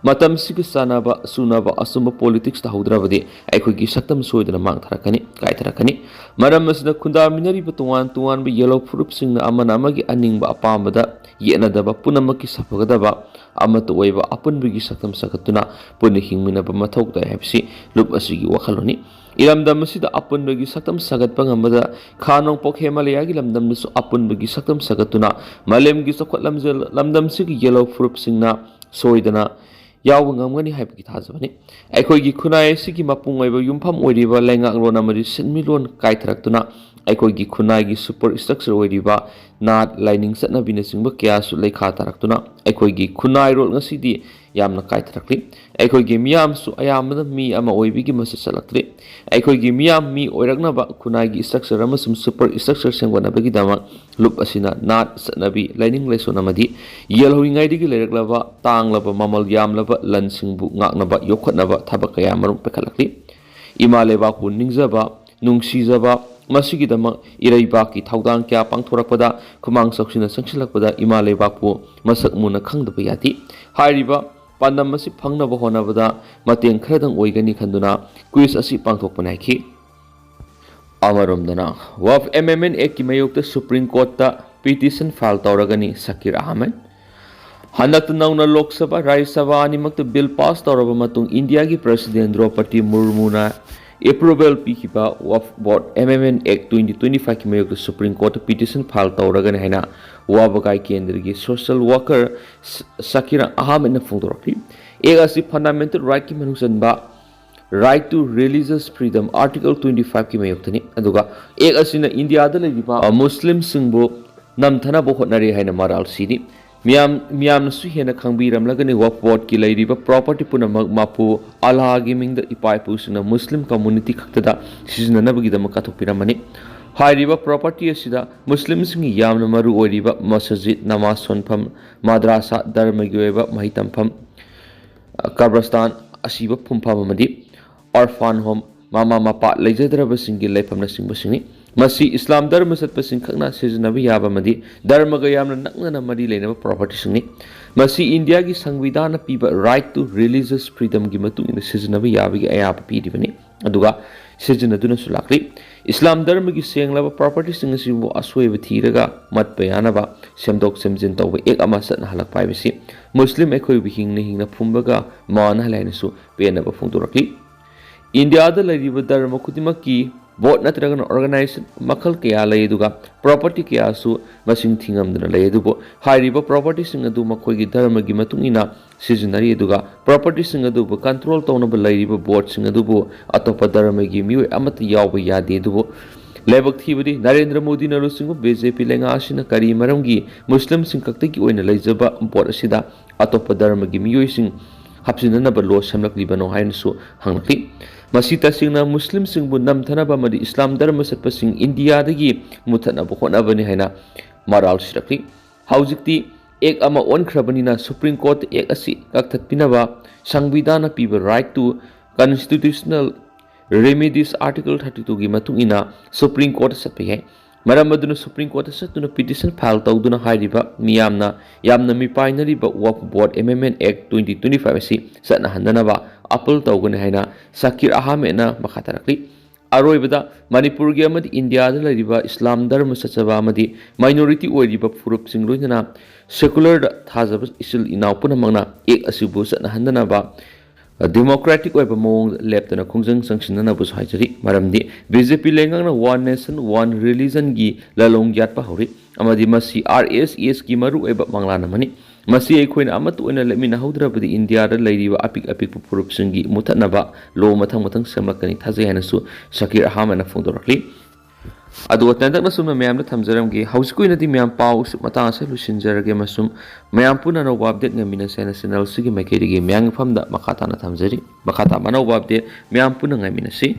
ꯃꯇꯝꯁꯤꯒ ꯆꯥꯟꯅꯕ ꯆꯨꯅꯕ ꯑꯆꯨꯝꯕ ꯄꯣꯂꯤꯇꯤꯛꯁ ꯇꯧꯍꯧꯗ꯭ꯔꯕꯗꯤ ꯑꯩꯈꯣꯏꯒꯤ ꯁꯛꯇꯝ ꯁꯣꯏꯗꯅ ꯃꯥꯡꯊꯔꯛꯀꯅꯤ, ꯀꯥꯏꯊꯔꯛꯀꯅꯤ꯫ ꯃꯔꯝ ꯑꯁꯤꯅ ꯈꯨꯟꯗꯥꯃꯤꯟꯅꯔꯤꯕ ꯇꯣꯉꯥꯟ ꯇꯣꯉꯥꯟꯕ ꯌꯦꯜꯍꯧ ꯐꯨꯔꯨꯞꯁꯤꯡꯅ ꯑꯃꯅ ꯑꯃꯒꯤ ꯑꯅꯤꯡꯕ ꯑꯄꯥꯝꯕꯗ ꯌꯦꯠꯅꯗꯕ, ꯄꯨꯝꯅꯃꯛꯀꯤ ꯁꯥꯐꯒꯗꯕ ꯑꯃꯠꯇ ꯑꯣꯏꯕ ꯑꯄꯨꯟꯕꯒꯤ ꯁꯛꯇꯝ ꯁꯥꯒꯠꯇꯨꯅ ꯄꯨꯟꯅ ꯍꯤꯡꯃꯤꯟꯅꯕ ꯃꯊꯧ ꯇꯥꯏ ꯍꯥꯏꯕꯁꯤ ꯂꯨꯞ ꯑꯁꯤꯒꯤ ꯋꯥꯈꯜꯂꯣꯟꯅꯤ꯫ ꯏꯔꯝꯗꯝ ꯑꯁꯤꯗ ꯑꯄꯨꯟꯕꯒꯤ ꯁꯛꯇꯝ ꯁꯥꯒꯠꯄ ꯉꯝꯕꯗ ꯈꯥ ꯅꯣꯡꯄꯣꯛ ꯍꯦꯃꯥꯂꯌꯥꯒꯤ ꯂꯝꯗꯝꯗꯁꯨ ꯑꯄꯨꯟꯕꯒꯤ ꯁꯛꯇꯝ ꯁꯥꯒꯠꯇꯨꯅ ꯃꯥꯂꯦꯝꯒꯤ ꯆꯥꯎꯈꯠ ꯂꯝꯖꯦꯜ-, ꯂꯝꯗꯝꯁꯤꯒꯤ ꯌꯦꯜꯍꯧ ꯐꯨꯔꯨꯞꯁꯤꯡꯅ ꯁꯣꯏꯗꯅ ꯌꯥꯎꯕ ꯉꯝꯒꯅꯤ ꯍꯥꯏꯕꯒꯤ ꯊꯥꯖꯕꯅꯤ꯫ ꯑꯩꯈꯣꯏꯒꯤ ꯈꯨꯟꯅꯥꯏ ꯑꯁꯤꯒꯤ ꯃꯄꯨꯡ ꯑꯣꯏꯕ ꯌꯨꯝꯐꯝ ꯑꯣꯏꯔꯤꯕ ꯂꯩꯉꯥꯛꯂꯣꯟ ꯑꯃꯗꯤ ꯁꯤꯟꯃꯤꯠꯂꯣꯟ ꯀꯥꯏꯊꯔꯛꯇꯨꯅ ꯑꯩꯈꯣꯏꯒꯤ ꯈꯨꯟꯅꯥꯏꯒꯤ ꯁꯨꯄꯔ ꯏꯁꯇ꯭ꯔꯛꯆꯔ ꯑꯣꯏꯔꯤꯕ ꯅꯥꯠ, ꯂꯥꯏꯅꯤꯡ ꯆꯠꯅꯕꯤꯅꯆꯤꯡꯕ ꯀꯌꯥꯁꯨ ꯂꯩꯈꯥ ꯇꯥꯔꯛꯇꯨꯅ ꯑꯩꯈꯣꯏꯒꯤ ꯈꯨꯟꯅꯥꯏꯔꯣꯜ ꯉꯁꯤꯗꯤ ꯌꯥꯝꯅ ꯀꯥꯏꯊꯔꯛꯂꯤ꯫ ꯑꯩꯈꯣꯏꯒꯤ ꯃꯤꯌꯥꯝꯁꯨ ꯑꯌꯥꯝꯕꯅ ꯃꯤ ꯑꯃ ꯑꯣꯏꯕꯒꯤ ꯃꯁꯛ ꯆꯠꯂꯛꯇ꯭ꯔꯤ꯫ ꯑꯩꯈꯣꯏꯒꯤ ꯃꯤꯌꯥꯝ ꯃꯤ ꯑꯣꯏꯔꯛꯅꯕ ꯈꯨꯟꯅꯥꯏꯒꯤ ꯏꯁꯇ꯭ꯔꯛꯆꯔ ꯑꯃꯁꯨꯡ ꯁꯨꯄꯔ ꯏꯁꯇ꯭ꯔꯛꯆꯔ ꯁꯦꯝꯒꯠꯅꯕꯒꯤꯗꯃꯛ ꯂꯨꯞ ꯑꯁꯤꯅ ꯅꯥꯠ, ꯆꯠꯅꯕꯤ, ꯂꯥꯏꯅꯤꯡ ꯂꯥꯏꯁꯣꯟ ꯑꯃꯗꯤ ꯌꯦꯜꯍꯧꯔꯤꯉꯩꯗꯒꯤ ꯂꯩꯔꯛꯂꯕ ꯇꯥꯡꯂꯕ ꯃꯃꯜ ꯌꯥꯝꯂꯕ ꯂꯟꯁꯤꯡꯕꯨ ꯉꯥꯛꯅꯕ, ꯌꯣꯛꯈꯠꯅꯕ ꯊꯕꯛ ꯀꯌꯥ ꯃꯔꯨꯝ ꯄꯥꯏꯈꯠꯂꯛꯂꯤ꯫ ꯏꯃꯥ ꯂꯩꯕꯥꯛꯄꯨ ꯅꯤꯡꯖꯕ, ꯅꯨꯡꯁꯤꯖꯕ, ꯃꯁꯤꯒꯤꯗꯃꯛ ꯏꯔꯩꯕꯥꯛꯀꯤ ꯊꯧꯗꯥꯡ ꯀꯌꯥ ꯄꯥꯡꯊꯣꯔꯛꯄꯗ ꯈꯨꯃꯥꯡ ꯆꯥꯎꯁꯤꯟꯅ ꯆꯪꯁꯤꯜꯂꯛꯄꯗ ꯏꯃꯥ ꯂꯩꯕꯥꯛꯄꯨ ꯃꯁꯛ ꯃꯨꯟꯅ ꯈꯪꯗꯕ ꯌꯥꯗꯦ꯫ ꯍꯥꯏꯔꯤꯕ ꯄꯥꯟꯗꯝ ꯑꯁꯤ ꯐꯪꯅꯕ ꯍꯣꯠꯅꯕꯗ ꯃꯇꯦꯡ ꯈꯔꯗꯪ ꯑꯣꯏꯒꯅꯤ ꯈꯟꯗꯨꯅ ꯀ꯭ꯋꯤꯖ ꯑꯁꯤ ꯄꯥꯡꯊꯣꯛꯄꯅꯤ ꯍꯥꯏꯈꯤ꯫ ꯑꯃꯔꯣꯝꯗꯅ, ꯋꯥꯐ ꯑꯦꯃꯦꯟꯃꯦꯟ ꯑꯦꯛꯀꯤ ꯃꯥꯌꯣꯛꯇ ꯁꯨꯄ꯭ꯔꯤꯝ ꯀꯣꯔꯠꯇ ꯄꯤꯇꯤꯁꯟ ꯐꯥꯏꯜ ꯇꯧꯔꯒꯅꯤ ꯁꯀꯤꯔ ꯑꯍꯃꯗ꯫ ꯍꯟꯗꯛꯇ ꯅꯧꯅ ꯂꯣꯛ ꯁꯚꯥ, ꯔꯥꯖ꯭ꯌ ꯁꯚꯥ ꯑꯅꯤꯃꯛꯇ ꯕꯤꯜ ꯄꯥꯁ ꯇꯧꯔꯕ ꯃꯇꯨꯡ ꯏꯟꯗꯤꯌꯥꯒꯤ ꯄ꯭ꯔꯁꯤꯗꯦꯟ ꯗ꯭ꯔꯧꯄꯗꯤ ꯃꯨꯔꯃꯨꯅ ꯑꯦꯄ꯭ꯔꯨꯚꯦꯜ ꯄꯤꯈꯤꯕ ꯋꯥꯐ ꯕꯣꯔꯗ ꯑꯦꯃꯦꯟꯃꯦꯟ ꯑꯦꯛ ꯇ꯭ꯋꯦꯟꯇꯤ ꯇ꯭ꯋꯦꯟꯇꯤ ꯐꯥꯏꯚꯀꯤ ꯃꯥꯌꯣꯛꯇ ꯁꯨꯄ꯭ꯔꯤꯝ ꯀꯣꯔꯠꯇ ꯄꯤꯇꯤꯁꯟ ꯐꯥꯏꯜ ꯇꯧꯔꯒꯅꯤ ꯍꯥꯏꯅ ꯋꯥꯕꯒꯥꯏ ꯀꯦꯟꯗ꯭ꯔꯒꯤ ꯁꯣꯁꯤꯌꯦꯜ ꯋꯥꯔꯀꯔ ꯁ-, ꯁꯀꯤꯔ ꯑꯍꯃꯗꯅ ꯐꯣꯡꯗꯣꯔꯛꯈꯤ꯫ ꯑꯦꯛ ꯑꯁꯤ ꯐꯟꯗꯥꯃꯦꯟꯇꯦꯜ ꯔꯥꯏꯠꯀꯤ ꯃꯅꯨꯡ ꯆꯟꯕ right to religious freedom article twenty ꯐꯥꯏꯚꯀꯤ ꯃꯥꯌꯣꯛꯇꯅꯤ꯫ ꯑꯗꯨꯒ ꯑꯦꯛ ꯑꯁꯤꯅ ꯏꯟꯗꯤꯌꯥꯗ ꯂꯩꯔꯤꯕ, ꯑ, ꯃꯨꯁꯂꯤꯝꯁꯤꯡꯕꯨ ꯅꯝꯊꯅꯕ ꯍꯣꯠꯅꯔꯤ ꯍꯥꯏꯅ ꯃꯔꯥꯜ ꯁꯤꯔꯤ꯫ ꯃꯤꯌꯥꯝ, ꯃꯤꯌꯥꯝꯅꯁꯨ ꯍꯦꯟꯅ ꯈꯪꯕꯤꯔꯝꯂꯒꯅꯤ, ꯋꯥꯐ ꯕꯣꯔꯗꯀꯤ ꯂꯩꯔꯤꯕ ꯄ꯭ꯔꯣꯄꯔꯇꯤ ꯄꯨꯝꯅꯃꯛ ꯃꯄꯨ ꯑꯜꯂꯥꯍꯒꯤ ꯃꯤꯡꯗ ꯏꯄꯥ ꯏꯄꯨꯁꯤꯡꯅ ꯃꯨꯁꯂꯤꯝ ꯀꯝꯃꯨꯅꯤꯇꯤ ꯈꯛꯇꯗ ꯁꯤꯖꯤꯟꯅꯅꯕꯒꯤꯗꯃꯛ ꯀꯠꯊꯣꯛꯄꯤꯔꯝꯕꯅꯤ꯫ ꯍꯥꯏꯔꯤꯕ ꯄ꯭ꯔꯣꯄꯔꯇꯤ ꯑꯁꯤꯗ ꯃꯨꯁꯂꯤꯝꯁꯤꯡꯒꯤ ꯌꯥꯝꯅ ꯃꯔꯨ ꯑꯣꯏꯔꯤꯕ ꯃꯁꯖꯤꯗ, ꯅꯃꯥꯖ ꯁꯣꯟꯐꯝ, ꯃꯗ꯭ꯔꯥꯁꯥ, ꯙꯔꯃꯒꯤ ꯑꯣꯏꯕ ꯃꯍꯩ ꯇꯝꯐꯝ, ꯀꯕ꯭ꯔꯁꯇꯥꯟ, ꯑꯁꯤꯕ ꯐꯨꯝꯐꯝ ꯑꯃꯗꯤ ꯑꯣꯔꯐꯥꯟ ꯍꯣꯝ, ꯃꯃꯥ ꯃꯄꯥ ꯂꯩꯖꯗ꯭ꯔꯕꯁꯤꯡꯒꯤ ꯂꯩꯐꯝꯅꯆꯤꯡꯕꯁꯤꯡꯅꯤ꯫ ꯃꯁꯤ ꯏꯁꯂꯥꯝ ꯙꯔꯃ ꯆꯠꯄꯁꯤꯡ ꯈꯛꯅ ꯁꯤꯖꯤꯟꯅꯕ ꯌꯥꯕ ꯑꯃꯗꯤ ꯙꯔꯃꯒ ꯌꯥꯝꯅ ꯅꯛꯅꯅ ꯃꯔꯤ ꯂꯩꯅꯕ ꯄ꯭ꯔꯣꯄꯔꯇꯤꯁꯤꯡꯅꯤ꯫ ꯃꯁꯤ ꯏꯟꯗꯤꯌꯥꯒꯤ ꯁꯪꯕꯤꯙꯥꯟꯅ ꯄꯤꯕ right to religious freedomꯒꯤ ꯃꯇꯨꯡ ꯏꯟꯅ ꯁꯤꯖꯤꯟꯅꯕ ꯌꯥꯕꯒꯤ ꯑꯌꯥꯕ ꯄꯤꯔꯤꯕꯅꯤ꯫ ꯑꯗꯨꯒ ꯁꯤꯖꯤꯟꯅꯗꯨꯅꯁꯨ ꯂꯥꯛꯂꯤ꯫ ꯏꯁꯂꯥꯝ ꯙꯔꯃꯒꯤ ꯁꯦꯡꯂꯕ ꯄ꯭ꯔꯣꯄꯔꯇꯤꯁꯤꯡ ꯑꯁꯤꯕꯨ ꯑꯁꯣꯏꯕ ꯊꯤꯔꯒ ꯃꯠꯄ ꯌꯥꯅꯕ ꯁꯦꯝꯗꯣꯛ ꯁꯦꯝꯖꯤꯟ ꯇꯧꯕ ꯑꯦꯛ ꯑꯃ ꯆꯠꯅꯍꯜꯂꯛꯄ ꯍꯥꯏꯕꯁꯤ ꯃꯨꯁꯂꯤꯝ ꯑꯩꯈꯣꯏꯕꯨ ꯍꯤꯡꯅ ꯍꯤꯡꯅ ꯐꯨꯝꯕꯒ ꯃꯥꯟꯅꯍꯜꯂꯦ ꯍꯥꯏꯅꯁꯨ ꯄꯦꯟꯅꯕ ꯐꯣꯡꯗꯣꯔꯛꯂꯤ꯫ ꯏꯟꯗꯤꯌꯥꯗ ꯂꯩꯔꯤꯕ ꯙꯔꯃ ꯈꯨꯗꯤꯡꯃꯛꯀꯤ ꯕꯣꯔꯗ ꯅꯠꯇ꯭ꯔꯒꯅ ꯑꯣꯔꯒꯅꯥꯏꯖꯦꯁꯟ ꯃꯈꯜ ꯀꯌꯥ ꯂꯩ, ꯑꯗꯨꯒ ꯄ꯭ꯔꯣꯄꯔꯇꯤ ꯀꯌꯥꯁꯨ ꯃꯁꯤꯡ ꯊꯤꯉꯝꯗꯅ ꯂꯩ꯫ ꯑꯗꯨꯕꯨ ꯍꯥꯏꯔꯤꯕ ꯄ꯭ꯔꯣꯄꯔꯇꯤꯁꯤꯡ ꯑꯗꯨ ꯃꯈꯣꯏꯒꯤ ꯙꯔꯃꯒꯤ ꯃꯇꯨꯡ ꯏꯟꯅ ꯁꯤꯖꯤꯟꯅꯔꯤ, ꯑꯗꯨꯒ ꯄ꯭ꯔꯣꯄꯔꯇꯤꯁꯤꯡ ꯑꯗꯨꯕꯨ ꯀꯟꯇ꯭ꯔꯣꯜ ꯇꯧꯅꯕ ꯂꯩꯔꯤꯕ ꯕꯣꯔꯗꯁꯤꯡ ꯑꯗꯨꯕꯨ ꯑꯇꯣꯞꯄ ꯙꯔꯃꯒꯤ ꯃꯤꯑꯣꯏ ꯑꯃꯠꯇ ꯌꯥꯎꯕ ꯌꯥꯗꯦ꯫ ꯑꯗꯨꯕꯨ ꯂꯥꯏꯕꯛ ꯊꯤꯕꯗꯤ ꯅꯔꯦꯟꯗ꯭ꯔ ꯃꯣꯗꯤꯅ ꯂꯨꯆꯤꯡꯕ ꯕꯤ ꯖꯦ ꯄꯤ ꯂꯩꯉꯥꯛ ꯑꯁꯤꯅ ꯀꯔꯤ ꯃꯔꯝꯒꯤ ꯃꯨꯁꯂꯤꯝꯁꯤꯡ ꯈꯛꯇꯒꯤ ꯑꯣꯏꯅ ꯂꯩꯖꯕ ꯕꯣꯔꯗ ꯑꯁꯤꯗ ꯑꯇꯣꯞꯄ ꯙꯔꯃꯒꯤ ꯃꯤꯑꯣꯏꯁꯤꯡ ꯍꯥꯞꯆꯤꯟꯅꯅꯕ ꯂꯣ ꯁꯦꯝꯂꯛꯂꯤꯕꯅꯣ ꯍꯥꯏꯅꯁꯨ ꯍꯪꯂꯛꯂꯤ꯫ ꯃꯁꯤ ꯇꯁꯦꯡꯅ ꯃꯨꯁꯂꯤꯝꯁꯤꯡꯕꯨ ꯅꯝꯊꯅꯕ ꯑꯃꯗꯤ ꯏꯁꯂꯥꯝ ꯙꯔꯃ ꯆꯠꯄꯁꯤꯡ ꯏꯟꯗꯤꯌꯥꯗꯒꯤ ꯃꯨꯊꯠꯅꯕ ꯍꯣꯠꯅꯕꯅꯤ ꯍꯥꯏꯅ ꯃꯔꯥꯜ ꯁꯤꯔꯛꯂꯤ꯫ ꯍꯧꯖꯤꯛꯇꯤ ꯑꯦꯛ ꯑꯃ ꯑꯣꯟꯈ꯭ꯔꯕꯅꯤꯅ ꯁꯨꯄ꯭ꯔꯤꯝ ꯀꯣꯔꯠꯇ ꯑꯦꯛ ꯑꯁꯤ ꯀꯛꯊꯠꯄꯤꯅꯕ ꯁꯪꯕꯤꯙꯥꯟꯅ ꯄꯤꯕ right to constitutional remedies article thirty twoꯒꯤ ꯃꯇꯨꯡ ꯏꯟꯅ ꯁꯨꯄ꯭ꯔꯤꯝ ꯀꯣꯔꯠꯇ ꯆꯠꯄ ꯌꯥꯏ꯫ ꯃꯔꯝ ꯑꯗꯨꯅ ꯁꯨꯄ꯭ꯔꯤꯝ ꯀꯣꯔꯠꯇ ꯆꯠꯇꯨꯅ ꯄꯤꯇꯤꯁꯟ ꯐꯥꯏꯜ ꯇꯧꯗꯨꯅ ꯍꯥꯏꯔꯤꯕ ꯃꯤꯌꯥꯝꯅ ꯌꯥꯝꯅ ꯃꯤꯄꯥꯏꯅꯔꯤꯕ ꯋꯛꯐ ꯕꯣꯔꯗ ꯑꯦꯃꯦꯟꯃꯦꯟ ꯑꯦꯛ twenty twenty five ꯑꯁꯤ ꯆꯠꯅꯍꯟꯗꯅꯕ ꯑꯄꯤꯜ ꯇꯧꯒꯅꯤ ꯍꯥꯏꯅ ꯁꯀꯤꯔ ꯑꯍꯃꯦꯗꯅ ꯃꯈꯥ ꯇꯥꯔꯛꯂꯤ꯫ ꯑꯔꯣꯏꯕꯗ, ꯃꯅꯤꯄꯨꯔꯒꯤ ꯑꯃꯗꯤ ꯏꯟꯗꯤꯌꯥꯗ ꯂꯩꯔꯤꯕ ꯏꯁꯂꯥꯝ ꯙꯔꯃ ꯆꯠꯆꯕ ꯑꯃꯗꯤ ꯃꯥꯏꯅꯣꯔꯤꯇꯤ ꯑꯣꯏꯔꯤꯕ ꯐꯨꯔꯨꯞꯁꯤꯡ, ꯂꯣꯏꯅꯅ ꯁꯦꯀꯨꯂꯔꯗ ꯊꯥꯖꯕ ꯏꯆꯤꯜ ꯏꯅꯥꯎ ꯄꯨꯝꯅꯃꯛꯅ ꯑꯦꯛ ꯑꯁꯤꯕꯨ ꯆꯠꯅꯍꯟꯗꯅꯕ ꯗꯦꯃꯣꯀ꯭ꯔꯦꯇꯤꯛ ꯑꯣꯏꯕ ꯃꯑꯣꯡꯗ ꯂꯦꯞꯇꯅ ꯈꯣꯡꯖꯪ ꯆꯪꯁꯤꯟꯅꯅꯕꯁꯨ ꯍꯥꯏꯖꯔꯤ꯫ ꯃꯔꯝꯗꯤ ꯕꯤ ꯖꯦ ꯄꯤ ꯂꯩꯉꯥꯛꯅ One Nation One Religionꯒꯤ ꯂꯥꯂꯣꯡ ꯌꯥꯠꯄ ꯍꯧꯔꯤ, ꯑꯃꯗꯤ ꯃꯁꯤ ꯑꯥꯔ ꯑꯦꯁ ꯑꯦꯁꯀꯤ ꯃꯔꯨꯑꯣꯏꯕ ꯃꯪꯂꯥꯟ ꯑꯃꯅꯤ꯫ ꯃꯁꯤ ꯑꯩꯈꯣꯏꯅ ꯑꯃꯠꯇ ꯑꯣꯏꯅ ꯂꯦꯞꯃꯤꯟꯅꯍꯧꯗ꯭ꯔꯕꯗꯤ ꯏꯟꯗꯤꯌꯥꯗ ꯂꯩꯔꯤꯕ ꯑꯄꯤꯛ ꯑꯄꯤꯛꯄ ꯐꯨꯔꯨꯞꯁꯤꯡꯒꯤ ꯃꯨꯊꯠꯅꯕ ꯂꯣ ꯃꯊꯪ ꯃꯊꯪ ꯁꯦꯝꯂꯛꯀꯅꯤ ꯊꯥꯖꯩ ꯍꯥꯏꯅꯁꯨ ꯁꯀꯤꯔ ꯑꯍꯃꯦꯗꯅ ꯐꯣꯡꯗꯣꯔꯛꯂꯤ꯫ ꯑꯗꯨꯒ ꯇꯦꯟꯇꯛꯅ ꯁꯨꯝꯅ ꯃꯌꯥꯝꯗ ꯊꯝꯖꯔꯝꯒꯦ꯫ ꯍꯧꯖꯤꯛꯀꯤ ꯑꯣꯏꯅꯗꯤ ꯃꯌꯥꯝ ꯄꯥꯎ ꯑꯁꯨꯛ ꯃꯇꯥꯡ ꯑꯁꯤꯗ ꯂꯣꯏꯁꯤꯟꯖꯔꯒꯦ, ꯑꯃꯁꯨꯡ ꯃꯌꯥꯝ ꯄꯨꯟꯅ ꯑꯅꯧꯕ ꯑꯞꯗꯦꯠ ꯉꯥꯏꯃꯤꯟꯅꯁꯦ ꯍꯥꯏꯅ ꯆꯦꯅꯦꯜ ꯑꯁꯤꯒꯤ ꯃꯥꯏꯀꯩꯗꯒꯤ ꯃꯌꯥꯝꯒꯤ ꯃꯐꯝꯗ ꯃꯈꯥ ꯇꯥꯅ ꯊꯝꯖꯔꯤ꯫ ꯃꯈꯥ ꯇꯥꯕ ꯑꯅꯧꯕ ꯑꯞꯗꯦꯠ ꯃꯌꯥꯝ ꯄꯨꯟꯅ ꯉꯥꯏꯃꯤꯟꯅꯁꯤ꯫